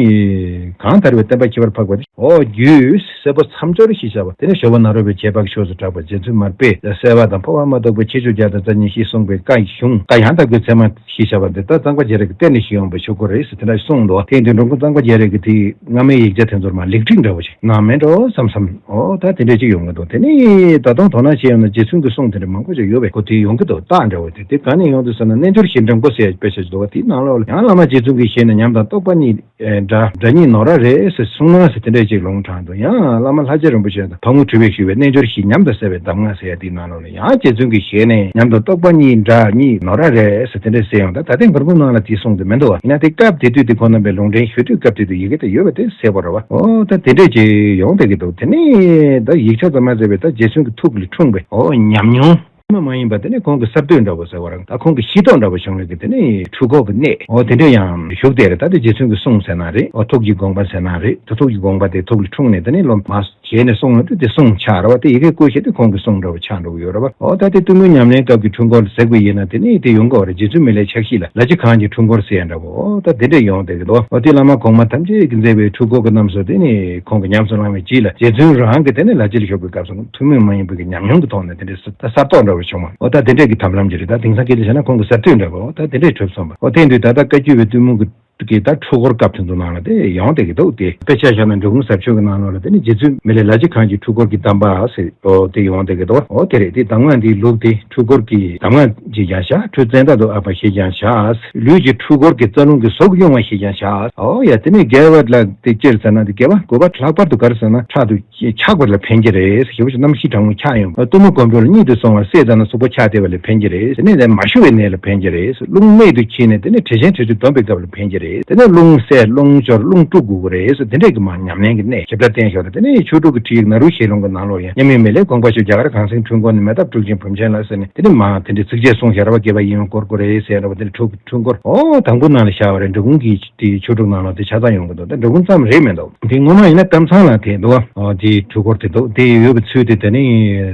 གང་དར་བའི་བསྟན་པ་ཁྱད་པར་འཕགས་པ་དེ། ཨོ་རྒྱུད་སྲད་བུ་མཚམས་སྦྱོར་ཞེས་བྱ་བ་དེ་ནི་ཞོ་བོ་ནཱ་རོ་པའི་རྗེས་དཔག་ཕྱོགས་སུ་གྲགས་པ་རྗེ་བཙུན་མར་པས་གསལ་བ་དང་འཕོ་བ་མ་གཏོགས་པའི་ཁྱད་ཆོས་བརྒྱ་དང་རྩ་གཉིས་ཞེས་གསུངས་པའི་བཀའ་གཞུང་བཀའ་ཡང་དག་པའི་ཚད་མ་ཞེས་བྱ་བ་འདི་ད་གཙང་པ་རྒྱ་རས་ཀྱི་བསྟན་ནས་ཞིག་ཡོང་པའི་ཆོས་སྐོར་རེད་ཟེར་དེ་འདྲ་གསུངས་འདུག་དེ་དུས་འགྲོ་མགོན་གཙང་པ་རྒྱ་རས་ཀྱི་དེའི་སྔ་མའི་ཡིག་ཆ་དེ་ཚོར་མར་ལེགས་སྒྲིག་འདྲ་བོ་ཞིག་གནང་མེད་འགྲོ་བསམ་བསམ། ཨོ་ད་དེ་འདྲ་ཅིག་ཡོང་གི་འདུག་དེ་ནི་ད་དུང་དོ་སྣང་བྱས་ཡོང་ན་རྗེ་བཙུན་གྱི་གསུང་དེ་འདྲ་མང་པོ་ཅིག་ཡོད་པས་ཁོ་དེ་ཡོང་གི་འདུག་རྟགས་འདྲ་བོ་དེ་དེ་ག་ནས་ཡོང་འདུག་ཟེར་ན། རྣལ་འབྱོར་ཞི་འགྲེང་པོ་ཟེར་ཡ་དཔེ་ཆ་ཞིག་འདུག་བ། དེའི་ནང་ལོགས་ལ་ཡང་བླ་མ་རྗེ་བཙུན་གྱི་ཞལ་ནས་ཉམས་དང་རྟོགས་པ་གཉིས་ཨེ་འདྲ་སྒྲ་གཉིས་ནོར་བ་རེད་ཟེར་གསུངས་ན་ཟེར་དེ་འདྲ་ཅིག་ལུང་དྲངས་འདུག་ཡང་བླ་མ་ལྷ་རྗེ་རིན་པོ་ཆེ་དང་ཕག་མོ་གྲུ་པས་ཞུས་པའི་རྣལ་འབྱོར་བཞི་ཉམས་དང་བསྲེས་པའི་གདམས་ངག་ཟེར་ཡ་དེའི་ནང་ལོགས་ལ་ཡང་རྗེ་བཙུན་གྱི་ཞལ་ནས་ཉམས་དང་རྟོགས་པ་གཉིས་སྒྲ་གཉིས་ནོར་བ་རེད་ཟེར་དེ་འདྲ་གསལ་ཡོང་། ད་ད་ཐེངས་མགུར་མོ་ནང་ལ་དེ་གསུངས་དེ་མི་འདུག་བ། ཡིན་ན་དེ་སྐབས་དེ་དུས་དེ་ཁོ་རྣམ་པས་ལུང་འདྲེན་ཞུ་དུས་སྐབས་དེ་དུས་ཡི་གེ་དེ་ཡོད་པ་དེ་གསལ་པོ་རེད་བ། ཨོ་ད་དེ་འདྲས་ཅིག་ཡོང་བསྡད་ཀྱི་འདུག་དེ་ནས་ད་ཡིག་ཆ་ཙམ་མ་ཟད་པའི་ད་རྗེ་བཙུན་གྱི་ཐུགས་ལ་འཁྲུངས་པའི་ཨོ་ཉམས་མྱོང་མ་ཡིན་པ་དེ་ནས་ཁོང་གི་གསར་གཏོད་འདྲ་བོ་ཟེར་བ་རང་ད་ཁོང་གི་ཤེས་རྟོགས་འདྲ་བོ་བྱུང་བའི་གི་དེ་ནས་འཁྲུལ་འཁོར་གྱི་གནད་ཨོ་དེ་འདྲ་ཡང་ཞུགས་བསྡད་རེད། ད་དེ་རྗེ་བཙུན་གྱི་གསུང་ཟེར་ན་རེད། ཨོ་ཐུགས་ཀྱི་དགོངས་པ་ཟེར་ན་རེད། ད་ཐུགས་ཀྱི་དགོངས་པ་དེ་ཐུགས་ལ་འཁྲུངས་ནས་དེ་ནས་སློབ་མ་ཞལ་ནས་གསུང་ཡོང་དུས་དེ་གསུང་ཆགས་རེད་བ། དེ་ཡི་གེ་བཀོད་བཞག་དུས་ཁོང་གི་གསུང་འདྲ་བོ་ཆགས་འགྲོ་གི་ཡོད་རེད་བ། ཨོ་ད་དེ་གཏུམ་མོའི་ཉམས་ལེན་སྐབས་ཀྱི་འཁྲུལ་འཁོར་ཟེར་དགོས་ཡིན་ན་དེ་ནས་དེ་ཡོང་གི་ཡོད་རེད། རྗེ་བཙུན་མི་ལའི་ཕྱག་བཞེས་ལ་ལ་ཕྱི་གང་གི་འཁྲུལ་འཁོར་ཟེར་ཡ་འདྲ་བོ་ཨོ་ད་དེ་འདྲ་ཡོང་བསྡད་ཀྱི་འདུག་ཨོ་དེ་བླ་མ་གོང་མ་ཐམས་ཅད་ཀྱིས་མཛད་པའི་འཁྲུལ་འཁོར་གྱི་རྣམ་གསུམ་དེ་ནི་ཁོང་གིས་ཉམས་སུ་བླངས་པའི་རྗེས་ལ་རྗེ་བཙུན་རང་གིས་དེ་ནི་ལ་ཕྱི་ལ་བཞུགས་པའི་སྐབས་སུ་ཐུན་མོང་མ་ཡིན་པའི་གི་ཉམས་མྱོང་གི་ཐོག་ནས་དེ་འདྲའི་ས་ད་གསར་རྟོགས་འདྲ་བོ་བྱུང་བ་ཨོ་ད་དེ་འདྲས་ཀྱི་ཐབས་ལམ་ཅིག་རེད། ད་དེང་སང་སྐད་དུ་བྱས་ན་ཁོང་གི་གསར་གཏོད་འདྲ་བོ་ཨོ་ད་དེ་འདྲས་གྲུབ་སོང་བ། ཨོ་དེ་དུས་ད་ལྟ་བཀའ་བརྒྱུད་པའི་ཐུན་མོང་གི་གི་ད་འཁྲུལ་འཁོར་སྐབས་དེ་ཚོ་ནང་ལ་དེ་ཡོང་བསྡད་ཀྱི་འདུག་དེ་དཔེ་ཆ་བཞག་ན་འབྲི་གུང་ཟབ་ཆོས་ཀྱི་ནང་ལོགས་ལ་དེ་ནི་རྗེ་བཙུན་མི་ལའི་ལ་ཕྱི་གང་གི་འཁྲུལ་འཁོར་གྱི་གདམས་པ་ཟེར་ཨོ་དེ་ཡོང་བསྡད་ཀྱི་འདུག་ཨོ་དེ་རེད། དེ་གདམས་ངག་འདིའི་ལུགས་དེ་འཁྲུལ་འཁོར་གྱི་གདམས་ངག་ཅེས་ཀྱང་བྱ། འཁྲུལ་བཙན་དག་ཏུ་ཨ་པ་ཞེས་ཀྱང་བྱ། ལུས་ཀྱི་འཁྲུལ་འཁོར་གྱི་རྩ་རླུང་གི་ཟོག་དབྱུང་བ་ཞེས་ཀྱང་བྱ། ཨོ་ཡ་དེ་ནི་དགེ་བ་ལ་དེ་ཅིར་ཟེར་ན་དེ་དགེ་བ་དགོས་པ་ལྷག་པར་དུ་ག་རེ་ཟེར་ན་ཁྲག་ཏུ་ཆགས་པ་ལ་ཕན་གྱི་རེད། ཞེ་པོ་ཅིག་རྣམ་ཤེས་གྲང་མོ་ཆགས་ཡོང་། གཏུམ་མོ་གོམ་བགྲོད་ལ་གཉིད་དུ་སོང་བར་སད་ཙམ་ན་གཟུགས་པོ་ཆགས་བསྡད་པ་ལ་ཕན་གྱི་རེད། དེ་ནས་ནད་མ་ཞུ་བའི་ནད་ལ་ཕན་གྱི་རེད། རླུང་རྨད་དུ་ཁྱེར་ནས་དེ་ནས་དྲི་ཆེན་དྲི་ཆུ་སྡོམ་པའི་སྐབས་ལ་ཕན་གྱི་རེད། དེ་ནས་རླུང་བསལ་རླུང་སྦྱོར་རླུང་དཀྲུག་དགོས་ཀྱི་རེད། དེ་འདྲས་ཀྱི་མ་ཉམས་ལེན་གྱི་གནད་ཞིབ་ཕྲ་བསྟན་ཤོག་དེ་ནས་ཆོས་དྲུག་གི་ཁྲིད་ཡིག་ནཱ་རོའི་ཞལ་ལུང་གི་ནང་ལོགས་ཡང་མཉམ་མེད་མི་ལའི་དགོངས་པ་ཞུ། རྒྱ་གར་གངས་སེང་འཁྲུལ་འཁོར་ནི་མེ་སྟག་སྤྲུལ་ཅིང་བུམ་ཆེན་ལ་ཟེར་ནས་དེ་ནས་མ་དེ་འདྲས་ཚིགས་བཅད་གསུངས་བཞག་ར་བ་དགེ་བ་ཡིན་ཡང་དཀོར་དཀོར་རེད་ཟེར་ར་བ་དེ་འདྲས་འཁྲུལ་འཁོར་ཨོ་དང་པོ་ནང་ལ་བཞག་པ་རེད། འབྲི་གུང་གི་དེའི་ཆོས་དྲུག་ནང་ལོགས་དེ་ཆ་ཚང་ཡོང་གི་འདུག་ད་འབྲི་གུང་ཙམ་རེད་མི་འདུག་དེ་སྔོན་མ་ཡིན་ན་ཀམ་ཚང་ལ་དེ་འདུག་བ། ཨོ་དེའི་འཁྲུལ་འཁོར་དེ་འདུག་དེ་ཡོད་པའི་ཚུལ་དེ་དེ་ནི་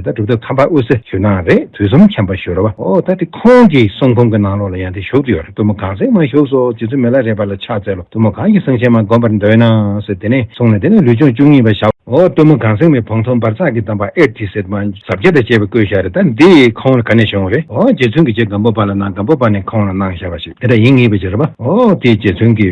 ད་གྲུབ་ཐོབ་ཁམས་པ་དབུ་སེ་ཞུ་ན་རེད། དུས་གསུམ་མཁྱེན་པ་ཞུ་ར་བ། ཨོ་ད་དེ་ཁོང་གི་གསུང་འབུམ་གྱི་ནང་ལོགས་ལ་ཡང་དེ་བཞུགས་ཡོད་རེད། གཏུམ་མོ་གངས་སེང་མ་བཞུགས་སོ། རྗེ་བཙུན་མི་ལ་རས་པ་ལ་ཕྱག་འཚལ་ལོ། གཏུམ་མོ་གང་གི་སེང་ཆེན་མ་བསྒོམ་པར་འདོད་ན་ཟེར་དེ་ནས་གསུངས་ནས་དེ་ནས་ལུས་སྦྱོང་བཅུ་གཉིས་པ་བཞག་ཨོ་གཏུམ་མོ་གངས་སེང་མའི་བོང་སྟོན་འབར་འཛག་གི་གདམས་པ་ཨེ་ཏི་ཟེར་མ་ཟབ་རྒྱས་དང་བཅས་པ་བཀོད་བཞག་རེད། ད་འདི་ཁོང་ལ་ག་ནས་བྱུང་རེད། ཨོ་རྗེ་བཙུན་གྱི་རྗེ་སྒམ་པོ་པ་ལ་གནང་། སྒམ་པོ་པ་ནས་ཁོང་ལ་གནང་བཞག་པ་ཞིག་དེ་འདྲ་ཡིན་ངེས་པ་ཅིག་རེད་པ། ཨོ་དེ་རྗེ་བཙུན་གྱི་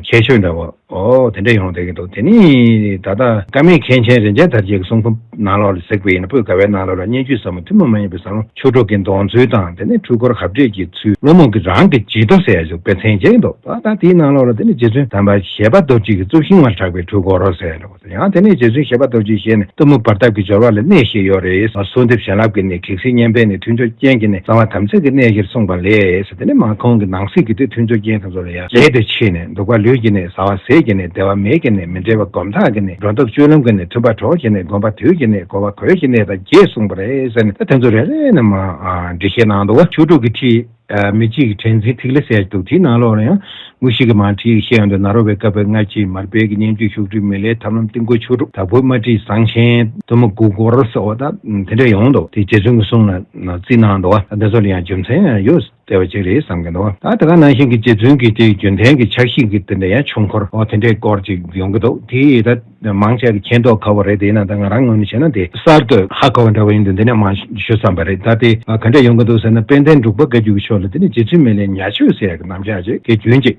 ཁྱད་ཆོས་འདྲ་བོ་ཨོ་དེ་འདྲ་ཡོང་བསྡད་ཀྱི་འདུག་དེ་ནི་ད་ལྟ་ཀ་མད་མཁན་ཆེན་རིན་ཆེན་དར་རྒྱས་ཀྱི་གསུང་འབུམ་ནང་ལོགས་ལ་གཟིགས་པ་ཡིན་ན་བོད་དགའ་བའི་ནང་ལོགས་ལ་སྙན་བརྒྱུད་ཟབ་མོ་ཐུན་མོང་མ་ཡིན་པའི་ཟབ་ལམ་ཆོས་དྲུག་གི་འདོན་ཚུལ་དང་དེ་ནས་འཁྲུལ་འཁོར་ཁ་བྲལ་གྱི་ཚུལ་སློབ་མ་གི་རང་གི་བྱི་དོར་ཟེར་ཡ་ཞིག་དཔེ་མཚོན་བྱས་འདུག་ད་ལྟ་དེའི་ནང་ལོགས་ལ་དེ་ནི་རྗེ་བཙུན་དམ་པ་བཞད་པ་རྡོ་རྗེ་གི་གཙུག་ཤིང་མར་གྲགས་པའི་འཁྲུལ་འཁོར་ཟེར་ཡ་འདྲ་བོ་ཡང་དེ་ནས་རྗེ་བཙུན་བཞད་པ་རྡོ་རྗེའི་ཞལ་ནས་གཏུམ་མོ་བར་ཐབས་ཀྱི་སྦྱོར་བ་ལ་གནད་བཞི་ཡོད་རེད། གསོལ་འདེབས་བྱིན་རླབས་ཀྱི་གནད། གེགས་སེལ་གཉན་པའི་གནད། ཐུན་སྦྱོར་རྐྱེན་གྱི་གནད། གསང་བ་དམ་ཚིག་གི་གནད་བཞིར་གསུངས་པ་ལས་ཟེར། དེ་ནས་མ་ཁོང་གི་ནང་གསེས་ཀྱི་དེ་ཐུན་སྦྱོར་རྐྱེན་དེ་ཚོ་ལ་ཡང་ལས་དེ་ཕྱེ་ནས་འདུག་པ་ལུས་ཀྱི་གནད། བཟའ་བ་ཟས་ ཀྱི་ནས་བདེ་བ་མེད་ཀྱི་ནས་མི་འབྲལ་བ་སྒོམ་ཐག་གི་ནས་སྒྲོ་འདོགས་གཅོད་ལམ་གྱི་ནས་མཐུན་པ་གྲོགས་ཀྱི་ནས་སྒོམ་པ་དུས་ཀྱི་ནས་གོ་བ་གོས་ཀྱི་ནས་དང་རྗེས་གསུངས་པ་རེད་ཟེར་ནས་ད་དེ་ཚོ་རེ་རེ་ནས་མ་འགྲེལ་བཤད་གནང་འདུག་བ། ཆོས་དྲུག་གི་ཁྲིད། མི་གཅིག་གི་དྲན་འཛིན་ཐིག་ལེ་ཟེར་ཡག་འདུག་དེའི་ནང་ལོགས་ལ་ཡང་དངོས་གཞི་གི་མ་ཁྲིད་བཤད་ཡོང་དུས་ནཱ་རོ་པའི་བཀའ་པོད་ལྔ་བཅུའི་མར་པའི་གི་སྙན་བརྒྱུད་ཤོག་དྲིལ་མི་ལའི་ཐབས་ལམ་ཏིང་ཀུ་ཆོས་དྲུག་དྭགས་པོའི་དམར་ཁྲིད་བཟང་ཆེན་དུ་མ་དགུ་སྐོར་སོགས་ད་དེ་འདྲ་ཡོང་འདུག་དེ་རྗེ་བཙུན་གྱི་གསུང་ལ་རྩིས་གནང་འདུག་བ། དེ་ཚོ་ལ་ཡང་རྒྱུ་མཚན་ཡང་ཡོད་ལྟ་བ་ཅིག་རེད་བསམ་གྱི་འདུག་ད་དེ་ག་ནང་བཞིན་གྱི་རྗེ་བཙུན་གྱི་དེའི་རྒྱུན་ལྡན་གྱི་ཕྱག་བཞེས་ཀྱི་དེ་འདྲ་ཡང་ཆོས་འཁོར་འོ་དེ་འདྲའི་སྐོར་ཅིག་ཡོང་གི་འདུག་དེ་ད་མང་ཆེ་གི་མཁྱེན་རྟོགས་ཁ་བོ་རེད། དེ་ཡིན་ན་ད་ང་རང་ངོས་ནས་བྱས་ན་དེ་གསར་དུ་ཧ་གོ་བ་འདྲ་བོ་ཡིན་དུས་འདི་ནས་མ་ཞུ་བསམ་པ་རེད། ད་དེ་ག་འདྲ་ཡོང་གི་འདུག་ཟེར་ན་དཔལ་ལྡན་འབྲུག་པ་བཀའ་བརྒྱུད་ཀྱི་ཕྱོགས་ལ་དེ་ནས་རྗེ་བཙུན་མི་ལའི་ཉ་མཆོད་ཟེར་ཡག་གི་རྣམ་གཞག་ཅིག་གི་རྒྱུན་ཅིག་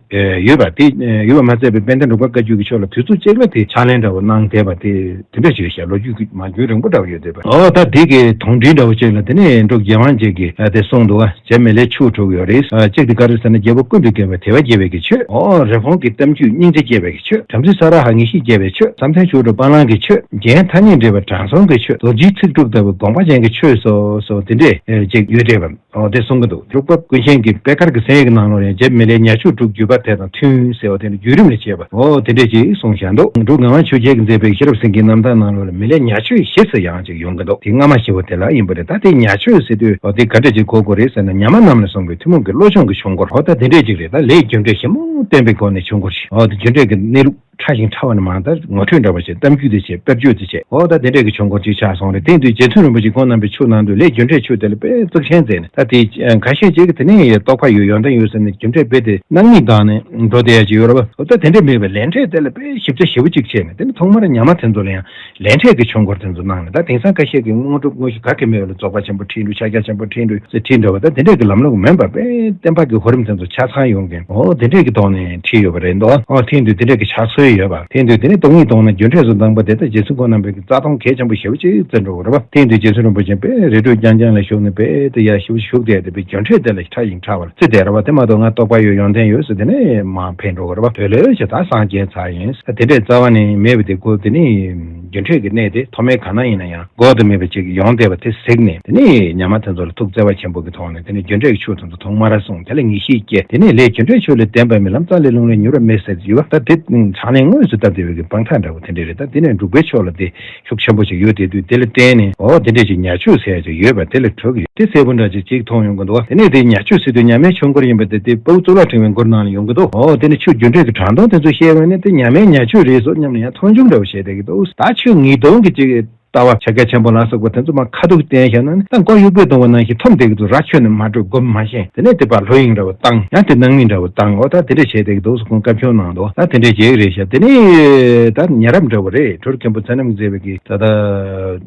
ཡོད་པ། དེ་ཡོད་པ་མ་ཟད་པའི་དཔལ་ལྡན་འབྲུག་པ་བཀའ་བརྒྱུད་ཀྱི་ཕྱོགས་ལ་དུས་ཚོད་གཅིག་ལ་དེ་ཕྱག་ལེན་འདྲ་བོ་གནང་བསྡད་པ་དེ་དེ་འདྲ་ཞིག་ཡོད་ཤག་ལོ་རྒྱུས་ཀྱི་མ་རྒྱུན་རིང་པོ་འདྲ་བོ་ཡོད་བསྡད་པ། ཨོ་ད་དེ་གི་དོང་འགྲིལ་འདྲ་བོ་ཅིག་ལ་དེ་ནས་འབྲུག་རྒྱལ་དབང་རྗེ་གིས་དེ་གསུངས་འདུག་བ། རྗེ་མི་ལའི་ཆོས་དྲུག་ཡོད་རེད། གཅིག་དེ་ག་རེ་ཟེར་ན་རྒྱལ་པོ་ཀུན་ཏུ་དགེ་བའི་དེ་བ་དགེ་བའི་གི་ཆོས། ཨོ་རི་བོང་གི་གཏམ་རྒྱུད་སྙིང་རྗེ་སྐྱེ་བའི་གི་ཆོས། བྲམ་ཟེ་ས་ར་ཧ་ངེས་ཤེས་སྐྱེ་བའི་ཆོས། བསམ་གཏན་ཆོས་དྲུག་སྤང་བླང་གི་ཆོས། རྒྱན་ཐ་སྙད་འགྲེལ་བའི་དྲང་སྲོང་གི་ཆོས། རྡོ་རྗེའི་ཚིག་དྲུག་ལྟ་བུའི་དགོངས་པ་ཅན་གྱི་ཆོས་སོ་སོ་དེ་འདྲས་ཅིག་ཡོད་བསྡད་པ། ཨོ་དེ་གསུང་གི་འདུག་འབྲུག་པ་ཀུན་མཁྱེན་གྱི་པད་དཀར་གྱི་གསན་ཡིག་ནང་ལོགས་ནས་རྗེ་མི་ལའི་ཉ་མཆོད་དྲུག་བརྒྱུད་པ་དེ་དང་མཐུན་ཟེར་བ་དེ་ནི་བརྒྱུད་རིམ་ལས་བྱས་པ། ཨོ་དེ་འདྲས་ཅིག་གསུངས་བཞག་འདུག་འབྲུག་ངག་དབང་ཆོས་རྒྱལ་གྱིས་མཛད་པའི་ཤེས་རབ་སེང་གེའི་རྣམ་ཐར་ནང་ལོགས་ལ་མི་ལའི་ཉ་མཆོད་བཞི་ཟེར་ཡང་ཅིག་ཡོང་གི་འདུག་དེ་སྔ་མ་ཞེ་པོ་དེ་ལ་ཡིན་པ་རེད། ད་དེ་ཉ་མཆོད་ཟེར་དུས་ཨོ་དེ་ག་འདྲས་ཅིག་གོ་དགོས་རེད་ཟེར་ན་ཉ་མ་རྣམས་ལ་གསུངས་པའི་ཐུན་མོང་གི་བློ་སྦྱོང་གི་ཆོས་འཁོར། ཨོ་ད་དེ་འདྲས་ཅིག་རེད། ད་ལས་རྒྱུ་འབྲས་ཞིབ་མོ་བསྟན་པའི་སྒོ་ནས་ཆོས་འཁོར་ཞིག་ཨོ་དེ་རྒྱུ་འབྲས་ཀྱི་གནས་ལུགས་ཕྲ་ཞིང་ཕྲ་བ་ནས་མར་ད་ངོ་སྤྲོད་འདྲ་བ་བྱས། གཏམ་རྒྱུད་དེ་བྱས། དཔེར་བརྗོད་དེ་བྱས། འོ་ད་དེ་འདྲས་ཀྱི་ཆོས་འཁོར་ཅིག་ཆགས་སོང་རེད། དེ་དུས་རྗེ་བཙུན་རིན་པོ་ཆེ་ཁོང་རྣམ་པས་ཆོས་གནང་དུས་ལས་རྒྱུ་འབྲས་ཆོས་དེ་ལ་དཔེ་གཙིགས་ཆེན་མཛད་ནས། ད་དེ་ཁ་ཤས་ཅིག་གིས་དེ་ནས་རྟོགས་པ་ཡོད་ཡོན་ཏན་ཡོད་ཟེར་ནས་རྒྱུ་འབྲས་རྦད་དེ་སྣང་མེད་བཏང་ནས་འགྲོ་བསྡད་ཡ་ཅིག་ཡོད་རེད་བ། འོ་ད་དེ་འདྲས་མེད་པའི་ལས་འབྲས་དེ་ལ་དཔེ་ཞིབ་ཆ་ཞེ་པོ་ཅིག་བྱས་ནས། དེ་ནས་ཐོག་མར་ཉ་མ་དེ་ཚོ་ལ་ཡང་ལས་འབྲས་ཀྱི་ཆོས་འཁོར་དེ་ཚོ་གནང་ནས། ད་དེང་སང་ཁ་ཤས་ཀྱིས་དངོས་གྲུབ་དངོས་གཞི་ག་གེ་མེད་པ་ལ་རྫོགས་པ་ཆེན་པོ་ཁྲིད་འགྲོ། ཕྱག་རྒྱ་ཆེན་པོ་ཁྲིད་འགྲོ་ཟེར་ཁྲིད་འགྲོ་བ། ད་དེ་འདྲས་ཀྱི་ལམ་ལུགས་མིན་པ་དཔེ་བསྟན་པ་གི་གོ་རིམ་དེ་ཚོ་ཆ་ཚང་ཡོང་མཁན། འོ་དེ་འདྲས་ཀྱི་ཐོག་ནས་ཁྲིད་ཡོད་པ་རེད་འདུག་འོ་ཐེངས་འདུག་དེ་འདྲས་ཀྱི་ཕྱག་སྲོལ་ཡོད་པ། ཐེངས་འདུག་དེ་ནས་སྟོང་ཉིད་སྟོང་ན་རྒྱུ་འབྲས་སུ་ལྡང་བ་དེ་ལྟར་རྗེ་བཙུན་ཁོང་རྣམ་པའི་གི་རྩ་ལྟུང་གལ་ཆེན་པོ་ཞེ་པོ་ཅིག་བརྩི་འགྲོ་གི་རེད་པ། ཐེངས་འདུག་རྗེ་བཙུན་རིན་པོ་ཆེ་དཔེ་རི་ཁྲོད་རྐྱང་རྐྱང་ལ་བཞུགས་ནས་དཔེ་དེ་ཡར་ཞིབ་བཞུགས་བསྡད་དེ་དཔེ་རྒྱུ་འབྲས་དེ་ལ་ཕྲ་ཞིང་ཕྲ་བར་བརྩི་བསྡད་རེད་པ། དེ་མ་གཏོགས་ང་རྟོགས་པ་ཡོད་ཡོན་ཏན་ཡོད་ཟེར་དེ་ནས་མར་འཕེན་འགྲོ་གི་རེད་པ། དེ་ལོས་ཞེ་ད་སངས་རྒྱས་ཚར་ཡིན་ཟེར་དེ་འདྲས་རྩ་བ་ནས་མེད་པ་དེ་གོ། དེ་ནས་རྒྱུ་འབྲས་ཀྱི་གནས་དེ་ཐོག་མའི་ག་ན་ཡིན་ན་ཡང་འགོག་ཏུ་མེད་པ་ཅིག་ཡོང་བསྡད་པ་དེ་གཟིགས་ནས། དེ་ནས་ཉ་མ་དེ་ཚོ་ལ་ཐུགས་བརྩེ་བ་ཆེན་པོ་གི་ཐོག་ནས་དེ་ནས་རྒྱུ་འབྲས་ཀྱི་ཆོས་དེ་ཚོ་ཐོག་མར་གསུངས། དེ་ལ་ངེས་ཤེས་སྐྱེས། དེ་ནས་ལས་རྒྱུ་འབྲས་ཆོས་ལས་བདེན་པ་མིན། ལམ་རྩ་ལས་ལུང་ལས་མྱུར་བ་མེད་ཟེར་ཡོད་པ། ད་དེ་ཕྱག་ལེན་དངོས་སུ་བཏབ་བསྡད་པའི་གི་དཔང་རྟགས་འདྲ་བོ་དེ་འདྲས་རེད། ད་དེ་ནས་འབྲུག་པའི་ཕྱོགས་ལ་དེ་ཤུགས་ཆེན་པོ་ཞིག་ཡོད་བསྡད་དུས། དེ་ལ་བརྟེན་ནས་འོ་དེ་འདྲས་ཅིག་ཉ་མཆོད་ཟེར་ཡ་ཅིག་ཡོད་པ་དེ་ལ་གྲགས་ཡོད། དེ་གསལ་པོ་འདྲ་ཅིག་ཅིག་མཐོང་ཡོང་གི་འདུག་དེ་ནས་དེ་ཉ་མཆོད་ཟེར་དུས་ཉ་མའི་ཆོས་འཁོར་ཡིན་པ་དེ་དེ་དཔའ་བོ་གཙུག་ལག་ཕྲེང་བའི་མགུར་ནང་ལ་ཡོང་གི་འདུག་འོ་དེ་ནས་ཆོས་རྒྱུ་འབྲས་ཀྱི་དྲང་སྟོང་དེ་ཚོ་བཤད་པ་ནི་དེ་ཉ་མའི་ཉ་མཆོད་རེད་བཟོ་སྙམ་ནས་ཡང་མཐོང་ཆུང་འདྲ་བོ་བྱས་བསྡད་ཀྱི་འདུག་ད་ཆོས་ཉིས་སྟོང་གི་ཅིག་ལྟ་བ་ཕྱག་རྒྱ་ཆེན་པོ་ལ་སོགས་པ་དེ་ཚོ་མར་ཁ་ཐུག་བསྟན་བཞག་ན་ནི། ད་མགོ་གཡུག་པས་བརྡུངས་པ་ནང་བཞིན་འཐོམས་བསྡད་ཀྱི་འདུག་ར་ཆོད་ནས་མ་འགྲོ། སྒོམ་མ་ཤེས། དེ་ནས་དེ་པར་ལྷོད་གཡེང་འདྲ་བོ་བཏང་། ཡང་དེ་སྣང་མེད་འདྲ་བོ་བཏང་། འོ་ད་དེ་འདྲ་བྱས་བསྡད་ཀྱི་འདུག་ཟེར་ཁོང་བཀའ་ཆོས་གནང་འདུག་ད་དེ་འདྲ་བྱས་རེད་ཤག་དེ་ནས་ད་ཉེ་རབས་འདྲ་བོ་རེད། གྲུབ་མཁན་པོ་ཚེ་རྣམ་མཛད་པའི་གི་ད་ལྟ་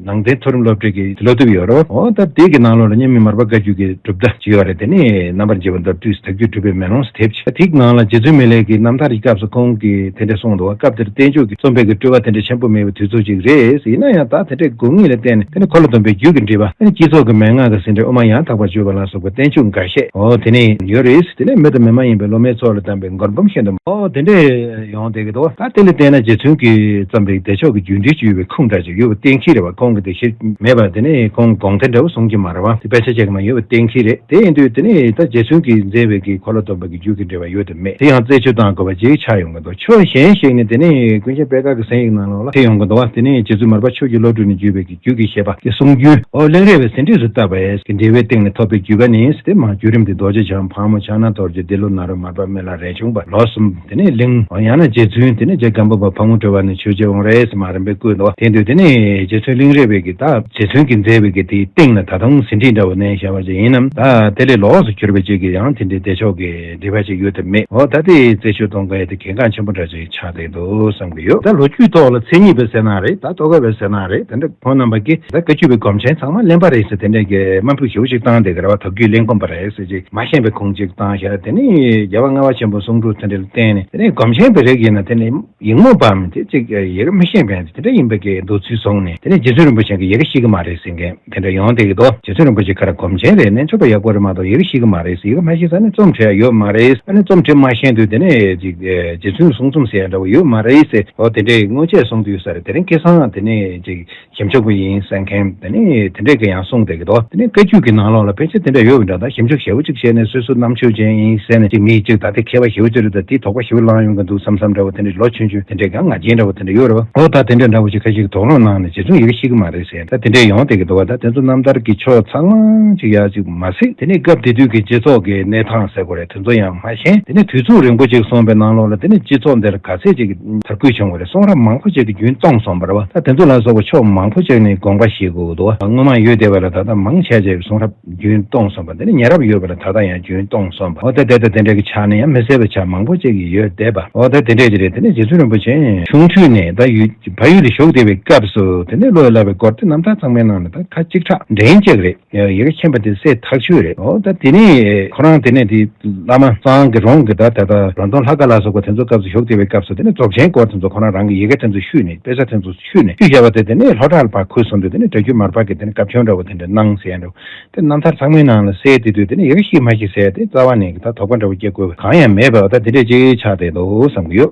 ནང་བསྟན་མཐོ་རིམ་སློབ་གྲྭའི་གི་སློབ་དེབ་ཡོད་རེད། འོ་ད་དེ་གི་ནང་ལོགས་ལ་མཉམ་མེད་མར་པ་བཀའ་བརྒྱུད་ཀྱི་གྲུབ་མཐའ་ཅིག་ཡོད་རེད། དེ་ནས་རྣམ་པར་འབྱེད་པ་མདོར་བསྡུས་ཐབས་ཀྱུ་གྲུབ་པའི་མེ་ལོང་ཟེར་དེབ་ཅིག་དེའི་ནང་ལ་རྗེ་བཙུན་མི་ལའི་གི་རྣམ་ཐར་གྱི་སྐབས་སུ་ཁོང་གིས་དེ་འདྲ་གསུངས་འདུག་སྐབས་དེར་བསྟན་བཅོས་ཀྱི་རྩོམ་པའི་གི་སྤྲུལ་བ་དེ་འདྲ་ཆེན་པོ་མེད་པའི་དུས་ཚོད་ཅིག་རེད། ཡིན་ན་ཡང་ད་དེ་འདྲའི་དགོས་ངེས་ལ་བརྟེན་ནས་དེ་ནས་འཁོར་ལོ་སྡོམ་པའི་རྒྱུད་ཀྱི་འགྲེལ་པ། དེ་ནས་སྤྱི་ཚོགས་ཀྱི་མན་ངག་གི་ཟིན་བྲིས་དབུ་མ་ཡང་དག་པར་བརྗོད་པ་ལ་སོགས་པའི་བསྟན་བཅོས་འགའ་ཤས། འོ་དེ་ནས་ཡོད་རེད། དེ་ནས་མི་དང་མི་མ་ཡིན་པའི་སློབ་མའི་ཚོགས་ལ་གདམས་པའི་མགུར་འབུམ་ཤིན་ཏུ། འོ་དེ་འདྲས་ཡོང་བསྡད་ཀྱི་འདུག་ད་དེ་ལ་བལྟས་ན་རྗེ་བཙུན་གྱིས་བརྩམས་པའི་བདེ་མཆོག་གི་རྒྱུད་འགྲེལ་ཅིག་ཡོད་པའི་ཁུངས་འདྲ་ཅིག་ཡོད་པ་གཏན་འཁེལ་རེད་བ། ཁོང་གིས་དེ་ཞིག་མེད་པར་དེ་ནས་ཁོང་དགོངས་དོན་འདྲ་བོ་གསུང་གི་མ་རེད་བ། དེ་དཔེ་ཆ་ཅིག་མ་ཡོད་པ་གཏན་འཁེལ་རེད། དེ་ཡིན་དུས་དེ་ནས་ད་རྗེ་བཙུན་གྱིས་མཛད་པའི་གི་འཁོར་ལོ་སྡོམ་པ་གི་རྒྱུད་ཀྱི་འགྲེལ་པ་ཡོད་དམ་མེད་དེ་ཡང་རྩད་གཅོད་གཏང་དགོས་པ་ཅིག་ཆགས་ཡོང་གི་འདུག་ཕྱོགས་གཞན་ཞིག་ནས་དེ་ནས་ཀུན་མཁྱེན་པད་དཀར་གྱི་གསན་ཡིག་ནང་ལོགས་ལ་དེ་ཡོང་གི་འདུག་བ། དེ་ནས་རྗེ་བཙུན་མར་པ་ཆོས་ཀྱི་བློ་གྲོས་ནས་བརྒྱུད་པའི་གི་རྒྱུད་ཀྱི་བཤད་པ་གི་གསུང་རྒྱུན། འོ་གླིང་རས་པའི་ཟིན་བྲིས་སུ་བཏབ་པའི་གི་འགྲེལ་པའི་སྟེང་ནས་ཐོབ་པའི་བརྒྱུད་པ་ནི་དེ་མ་བརྒྱུད་རིམ་དེ་རྡོ་རྗེ་འཆང་ཕག་མོ་ཕྱག་ན་རྡོ་རྗེ་འདི་ལོ་ནཱ་རོ་མར་པ་སྨན་བླ་རས་ཆུང་པ་ལོ་གསུམ། དེ་ནས་གླིང་། འོ་ཡང་ན་རྗེ་བཙུན་དེ་ནས་རྗེ་སྒམ་པོ་པ་ཕག་མོ་གྲོལ་བ་ནས་ཆོས་རྗེ་འོང་རས་སི་མ་རིམ་པས་བསྐོས་འདུག་དེ་དུས་དེ་ནས་རྗེ་བཙུན་གླིང་རས་པའི་གི་ད་རྗེ་བཙུན་གྱིས་མཛད་པའི་གི་དེའི་སྟེང་ན་ད་དུང་ཟིན་བྲིས་འདྲ་བོ་བསྣན་བཞག་པ་ཅིག་ཡིན་ནམ། ད་དེ་ལས་ལོགས་སུ་གྱུར་པ་ཅིག་གི་ཡང་དེ་འདྲའི་བདེ་མཆོག་གི་འགྲེལ་པ་ཅིག་ཡོད་དམ་མེད། འོ་ད་དེ་རྩད་གཅོད་གཏོང་དགོས་ཡ་དེ་གལ་འགངས་ཆེན་པོ་འདྲ་ཅིག་ཆགས་བསྡད་འདུག་བསམ་གྱི་ཡོད། ད་ལོ་རྒྱུས་ཐོག་ལ་མཚན་ཉིད་པའི་ཟེར་ན་རེད། ད་རྟོག་གེ་པའི་ཟེར་ན་རེད། དེ་འདྲ་ཁོང་རྣམ་པ་གིས་ད་བཀའ་བརྒྱུད་པའི་སྒོམ་ཆེན་ཚང་མ་གླེན་པ་རེད་ཟེར་དེ་འདྲའི་གི་དམའ་འབེབས་ཞེ་པོ་ཅིག་བཏང་བསྡད་ཀྱི་རེད་བ། ཐབས་བརྒྱུད་གླེན་སྒོམ་པ་རེད་ཟེར་ཅིག་མ་ཤེས་པའི་ཁུངས་ཅིག་བཏང་བཞག་དེ་ནས་རྒྱལ་བ་ལྔ་པ་ཆེན་པོ་གསུང་སྤྲུལ་དེ་འདྲ་ལ་བརྟེན་ནས་དེ་ནས་སྒོམ་ཆེན་པའི་རིགས་ཡིན་ན་དེ་ནས་ཡིག་རྨོངས་པའམ་དེ་ཅིག་ཡི་གེ་མི་ཤེས་མཁན་དེ་འདྲ་ཡིན་པའི་གི་འདུག་ཚུལ་བཟུང་ནས། དེ་ནས་རྗེ་བཙུན་རིན་པོ་ཆེ་གིས་ཡི་གེ་ཤེས་ཀྱི་མ་རེད་ཟེར་མཁན་དེ་འདྲ་ཡོང་བསྡད་ཀྱི་འདུག་རྗེ་བཙུན་རིན་པོ་ཆེ་ཁ་ར་སྒོམ་ཆེན་རེད། རྣལ་འབྱོར་པ་ཡག་པོ་རེད་མ་གཏོགས་ཡི་གེ་ཤེས་ཀྱི་མ་རེད་ཟེར། ཡི་གེ་མ་ཤེས་ས་ནས་རྩོམ་བྲིས་ཡ་ཡོད་མ་རེད། ཨ་ནི་རྩོམ་བྲིས་མ་ཤེས་དུས་དེ་ནས་ཅིག་རྗེ་བཙུན་གསུང་རྩོམ་ཟེར་ཡ་འདྲ་བོ་ཡོད་མ་རེད་ཟེར། འོ་དེ་འདྲའི་སྔོན་ཆད་གསུང་དུས་ས་རེད། དེ་རིང་ཁ་སང་དེ་ནས་ཅིག་ ཞིབ་འཇུག་པ་ཡིན་ཟེར་མཁན་དེ་ནི་དེ་འདྲས་ཀྱི་ཡང་གསུངས་བསྡད་ཀྱི་འདུག་དེ་ནི་བཀའ་བརྒྱུད་ཀྱི་ནང་ལོགས་ལ་ཕལ་ཆེར་དེ་འདྲས་ཡོད་པ་འདྲ། ད་ཞིབ་འཇུག་ཞེ་པོ་ཅིག་བྱས་ནས་སོ་སོའི་རྣམ་དཔྱོད་ཅན་ཡིན་ཟེར་ནས་ཅིག་མི་ཅིག་ད་དེ་མཁས་པ་ཞེ་པོ་ཅིག་རེད། ད་དེ་དོགས་པ་ཞེ་པོ་ལངས་ཡོང་གི་འདུག་བསམ་བསམ་འདྲ་བོ་དེ་འདྲས་ལོ་ཆུང་ཆུང་དེ་འདྲས་གང་ང་རྒྱལ་འདྲ་བོ་དེ་འདྲས་ཡོད་རེད་བ། འོ་ད་དེ་འདྲས་འདྲ་བོ་ཅིག་ཁ་ཅིག་དོགས་སློང་གནང་ནས་རྗེ་བཙུན་ཡེ་ཤེས་ཀྱི་མ་རེད་ཟེར། ད་དེ་འདྲས་ཡོང་བསྡད་ཀྱི་འདུག་བ། ད་དེ་ཚོ་རྣམ་ཐར་གྱི་ཕྱོགས་ཚང་མ་ཅིག་ཡ་ཅིག་མ་ཟད་དེ་ནི་སྐབས་དེ་དུས་ཀྱི་སྤྱི་ཚོགས་ཀྱི་གནས་སྟངས་ཟེར་དགོས་རེད། དེ་ཚོ་ཡང་མ་ཤེས། དེ་ནི་དུས་ཚོད་རིང་པོ་ཅིག་སོང་བའི་ནང་ལོགས་ལ་དེ་ནི་སྤྱི་ཚོགས་འདིར་ག་ཚད་ཅིག་དར་རྒུད་བྱུང་བ་རེད། གསུང་རབ་མང་པོ་ཅིག་གི་རྒྱུན་སྟོངས་སོང་བ་རེད་བ། ད་དེ་ཚོ་ལ་སོགས་པ་ཕྱོགས་མང་པོ་ཅིག་ནས་དགོངས་པ་བཞེས་དགོས་འདུག་སྔོན་མ་ཡོད་བསྡད་པ་ལ་ད་ལྟ་མང་ཆེ་ཅིག་གསུང་རབ་རྒྱུན་སྟོངས་སོང་བ། དེ་ནི་ཉེ་རབས་ཡོད་པ་ལ་ད་ལྟ་ཡང་རྒྱུན་སྟོངས་སོང་བ། འོ་ད་དེ་ལྟ་དེ་འདྲ་གི་ཆ་ནས་ཡང་མི་སྲིད་པའི་ཆ་མང་པོ་ཅིག་ཡོད་བསྡད་པ། འོ་ད་དེ་འདྲ་ཅིག་རེད། དེ་ནི་རྗེ་བཙུན་རིན་པོ་ཆེ་ཆུང་དུས་ནས་ད་ཡུལ་བལ་ཡུལ་ལ་བཞུགས་བསྡད་པའི་སྐབས་སུ་དེ་ནི་བློ་ཡིས་བསླབ་པའི་སྐོར་དེ་རྣམ་ཐར་ཚང་མའི་ནང་ནས་ད་ཁ་གཅིག་གྲགས་འདྲེན་བྱེད་ཀྱི་རེད། ཡ་ཡི་གེ་མཁྱེན་པ་དེ་སྲས་ཐག་ཆོད་རེད། འོ་ད་དེ་ནས་ཁོ་རང་དེ་ནས་དེ་བླ་མ་གཙང་གི་རོང་གི་ད་ད་ད་རོང་སྟོན་ལྷ་ཁང་ལ་སོགས་པ་དེ་ཚོ་སྐབས་སུ་བཞུགས་བསྡད་པའི་སྐབས་སུ་དེ་ནས་རྫོགས་ཆེན་སྐོར་དེ་ཚོ་ཁོ་རང་རང་གི་ཡི་གེ་དེ་ཚོ་བཤུས་ནས་དཔེ་ཆ་དེ་ཚོ་བཤུས་ནས་བཤུས་བཞག་པ་དེ་དེ་ནས་ལྷོ་བྲག་ལ་ཕར་ཁུར་སོང་དུས་དེ་ནས་སྒྲ་བསྒྱུར་མར་པ་གི་དེ་ནས་བཀའ་བཀྱོན་འདྲ་བོ་དེ་འདྲ་གནང་ཟེར་ཡ་འདྲ་བོ། དེ་རྣམ་ཐར་ཚང་མའི་ནང་ལ་གསལ་དེ་དུས་དེ་ནས་ཡི་གེ་ཤེས་མ་ཤེས་ཟེར་ཡ་དེ་རྩ་བ་ནས་གི་ད་དོགས་པ་འདྲ་བོ་སྐྱེ་དགོས་པ་གང་ཡང་མེད་པ། འོ་ད་དེ་འདྲས་ཅིག་ཆགས་བསྡད་འདུག་བསམ་གི་ཡོད།